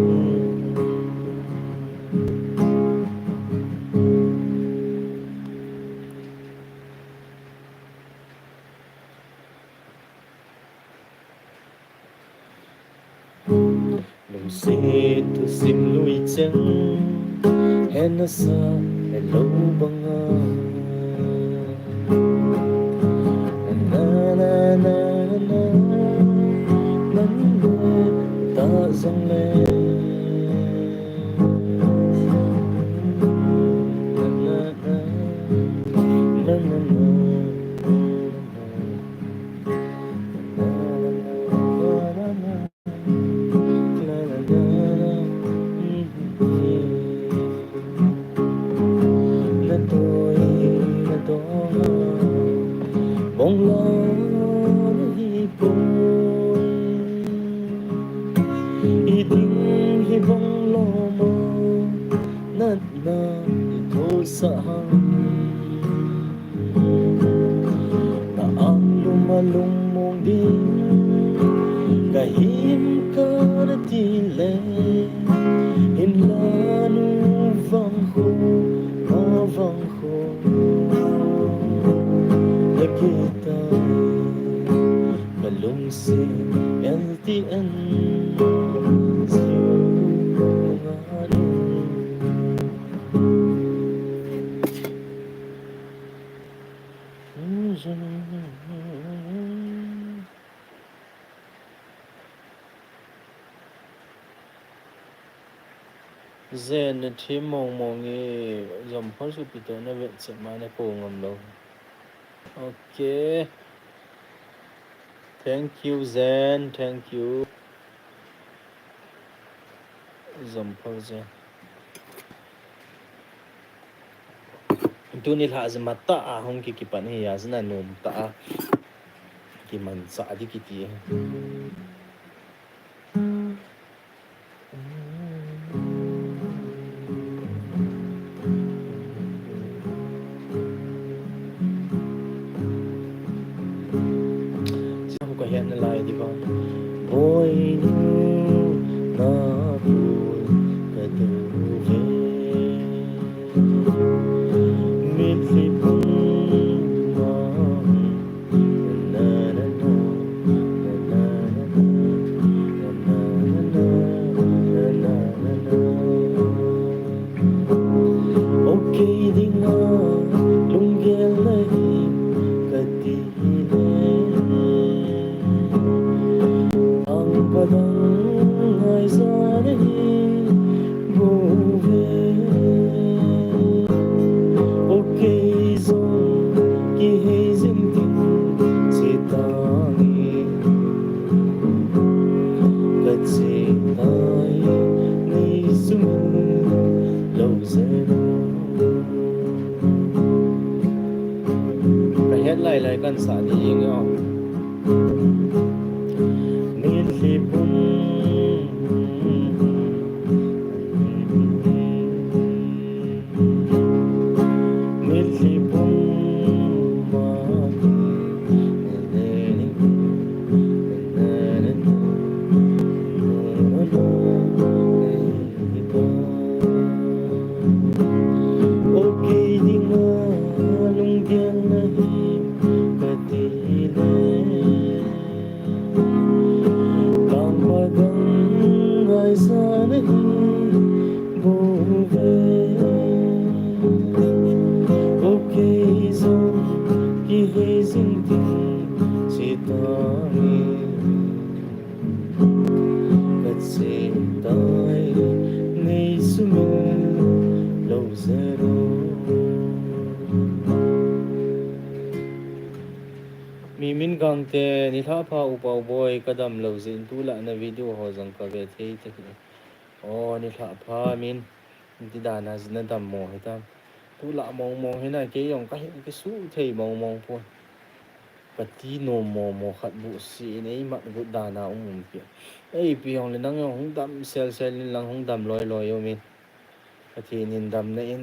Lungset thusim lui cheng hen asa hello banga. Na, na, na, na, na, na, na, ta jong le. Na, na, na, na, na, na. Na toi na dong a bong la na hi poi. I ding hibang lom a natna i thosah ham. Na anglum a lungmong ding ka him ka na ti le, in la nu vang kho, pa vang kho. Na gei tai ka lungset L T N Zeus nunga nu. Zen, na thi mong mong e, jom phone su pi to na vet chet ma na ko ngam lou. Okay. Thank you, Zen. Thank you. Jom pho je. Tuni lha je matah a hung ki kipan hi a, jina nom tah a kimanchah di kiti. Jong ka hian na lai di vang. Boi nu na bul ka du ve. Mitlhi pum ma. Okay dinga lunggel nahi kati le. Ang padang ngaisa nahi bou ve. Okay zong kihei zing ding chetange. Ka chetai nei sumil lou zero. Ka het lailai kan sa ding e. Mitlhi pum. Mitlhi pum ma. Okay dinga lunggel nahi kati le. Tangpa dang ngaisa nahi bou ve. Okay zong kihei zing ding chetange. Ka chetai nei sumil lou zero. Mi min gang te, nilhah pha U Pau Boi, ka dam lou jeh in tulai na video ho jong ka ve thei thei. O, nilhah pha min. Ti dan a jin na dam mo hitam. Tulai mong mong hi na kei jong ka hi kisu thei mong mong pon. Ka ti nom mo mo khat bu si in ei mat gut dan a um um pi. Ei pi jong le nang jong hung dam sel sel in lang hung dam loi loi um in. Ka ti nin dam na in.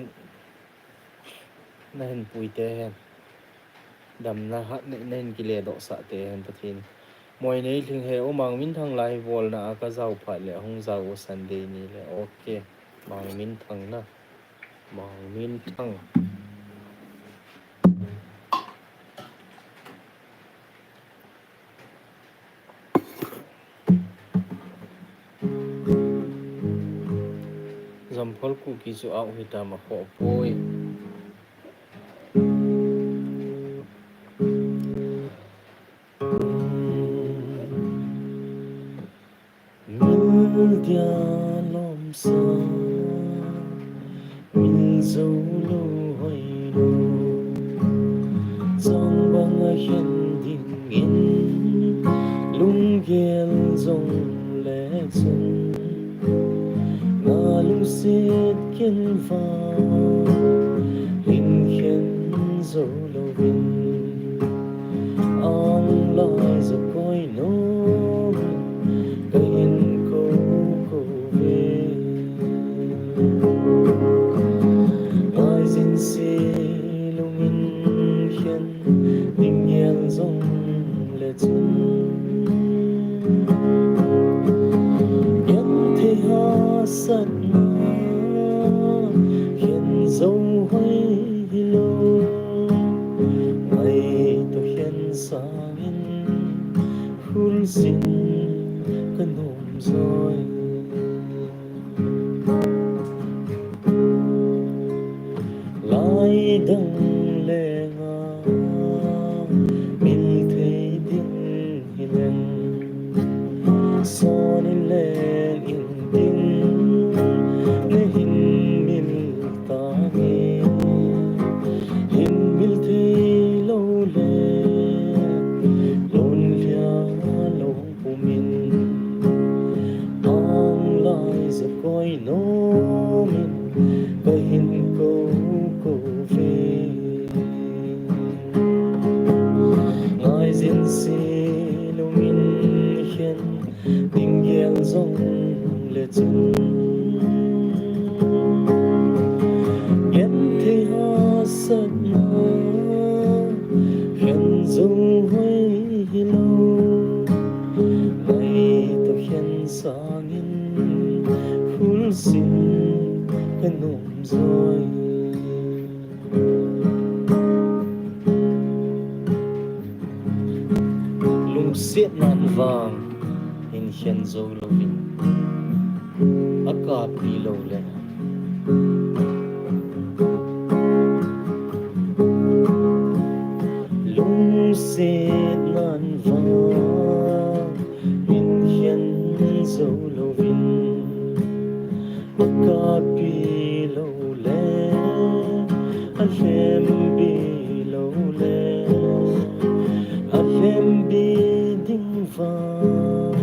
Na hin pui te hen. Damna hat nei, nei kile doh sah te hen Pathen. Moi nei lhing he u Mang Min Thang lai volna a ka zau phat le hung zau u Sunday ni le. Okay. Mang Min Thang na. Mang Min Thang. Zamphol Kuki chu au hi ta ma kho poi. Mil dia lom sa, mil zo lo hoi lo. Chang bang a hian ding in, lunggel zong le chun. Na lungset ken va, hin hian zo lo vin. Ang lai zo koi no, ka hin ko ko ve. Lai zin si lungin hian ding hian zong le chun. Hian thei ha sat na, hian zo hoi hi lo. Mai to hian sangin, hul sin ka nuam zoi. Lai dang lenga, mil thei ding hi leng. Sawn in leng in ding, na hin mil ta nge. Hin mil thei lo le, lon hlia lo. Pum Siatnan vang in khen zo louvin, a kapi lou le. Lungsiatnan vang in khen zo louvin, a kapi lou le, a lhembi lou le, a lhembi ding vang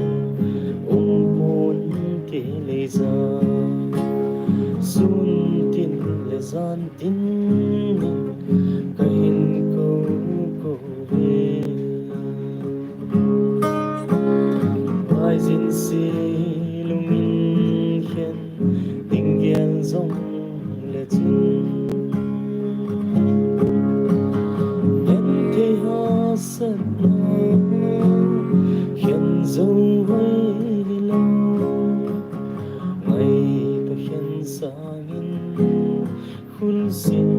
um pon ti lei ja. Sun tin le jan tin in ka hin kou kou ve. Bai jin si lungin khen ding gel jong le chun, en thei hahsatna khen zo hoi lou. Ngai ta khen sangin khun sin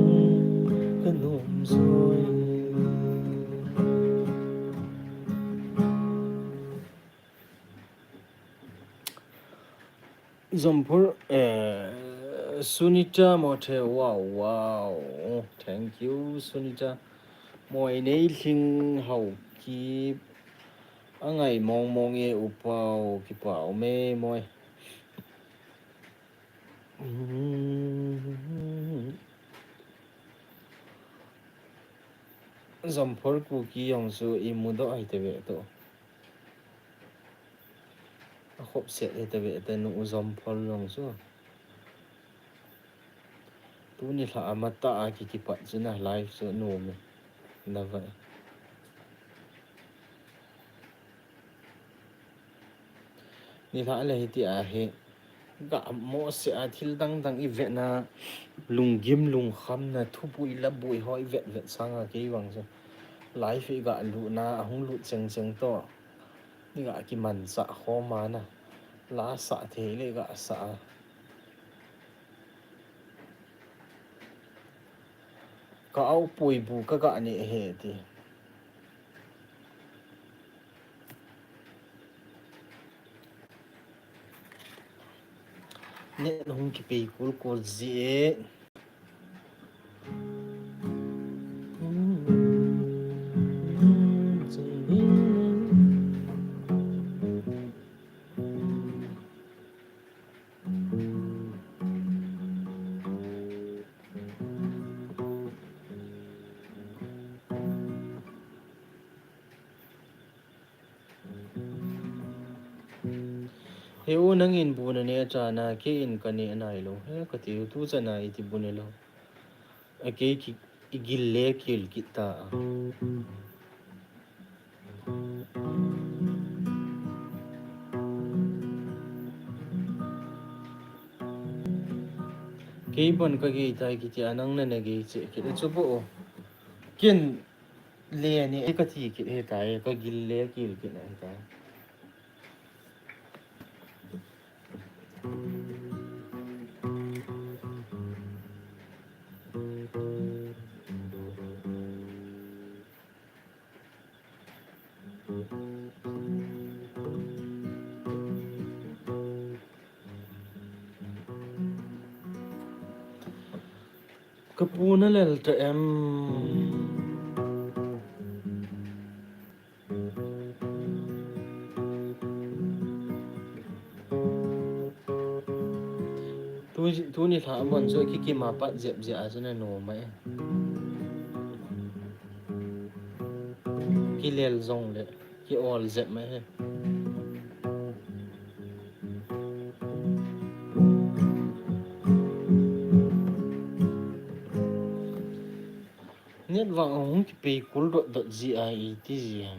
ka nom joi. Jomphur, eh, Sunita Mothe, wow, wow. Thank you, Sunita. Moi nei hling hau ki angai mong mong e upau ki pau me moi. Jomphur Kuki jong chu i mudoh ahi tave to. A khop set ahi tave ta nu Jomphur jong chu. Tuni lha a matah a ki kipat chu na live chu nu mi. Na vai. Nilhah le hiti ahi. Ga mo se a thil dang dang i vetna, lunggim lungkhamna, thupui la bui ho i vet vet sanga kei vang chu. Live i ga lutna, a hung lut cheng cheng to. I ga kiman sa khom a na. La sa thei le ga sa. Ka au pui bu ka ga ne he ti. Net hung kipe kul kul ji e. He u, nangin bu na ne a chana, kei in ka ne a nai lo. He, ka ti u, tu chana i ti bu ne lo. A kei ki, i gil le kil kit ta. Kei bon ka gei tai kiti a, nang na na gei che kit a chu bo. Ken le ni e ka ti kit he tai, ka gil le kil kit na he tai. Ka pu na lel ta em? Tu, tuni lha a mon chu ki kima pat jep jep a chu na nom e. Ki lel jong le ki ol jep mai he. Net vang a hung kipe kul dot dot ji a i ti ji a.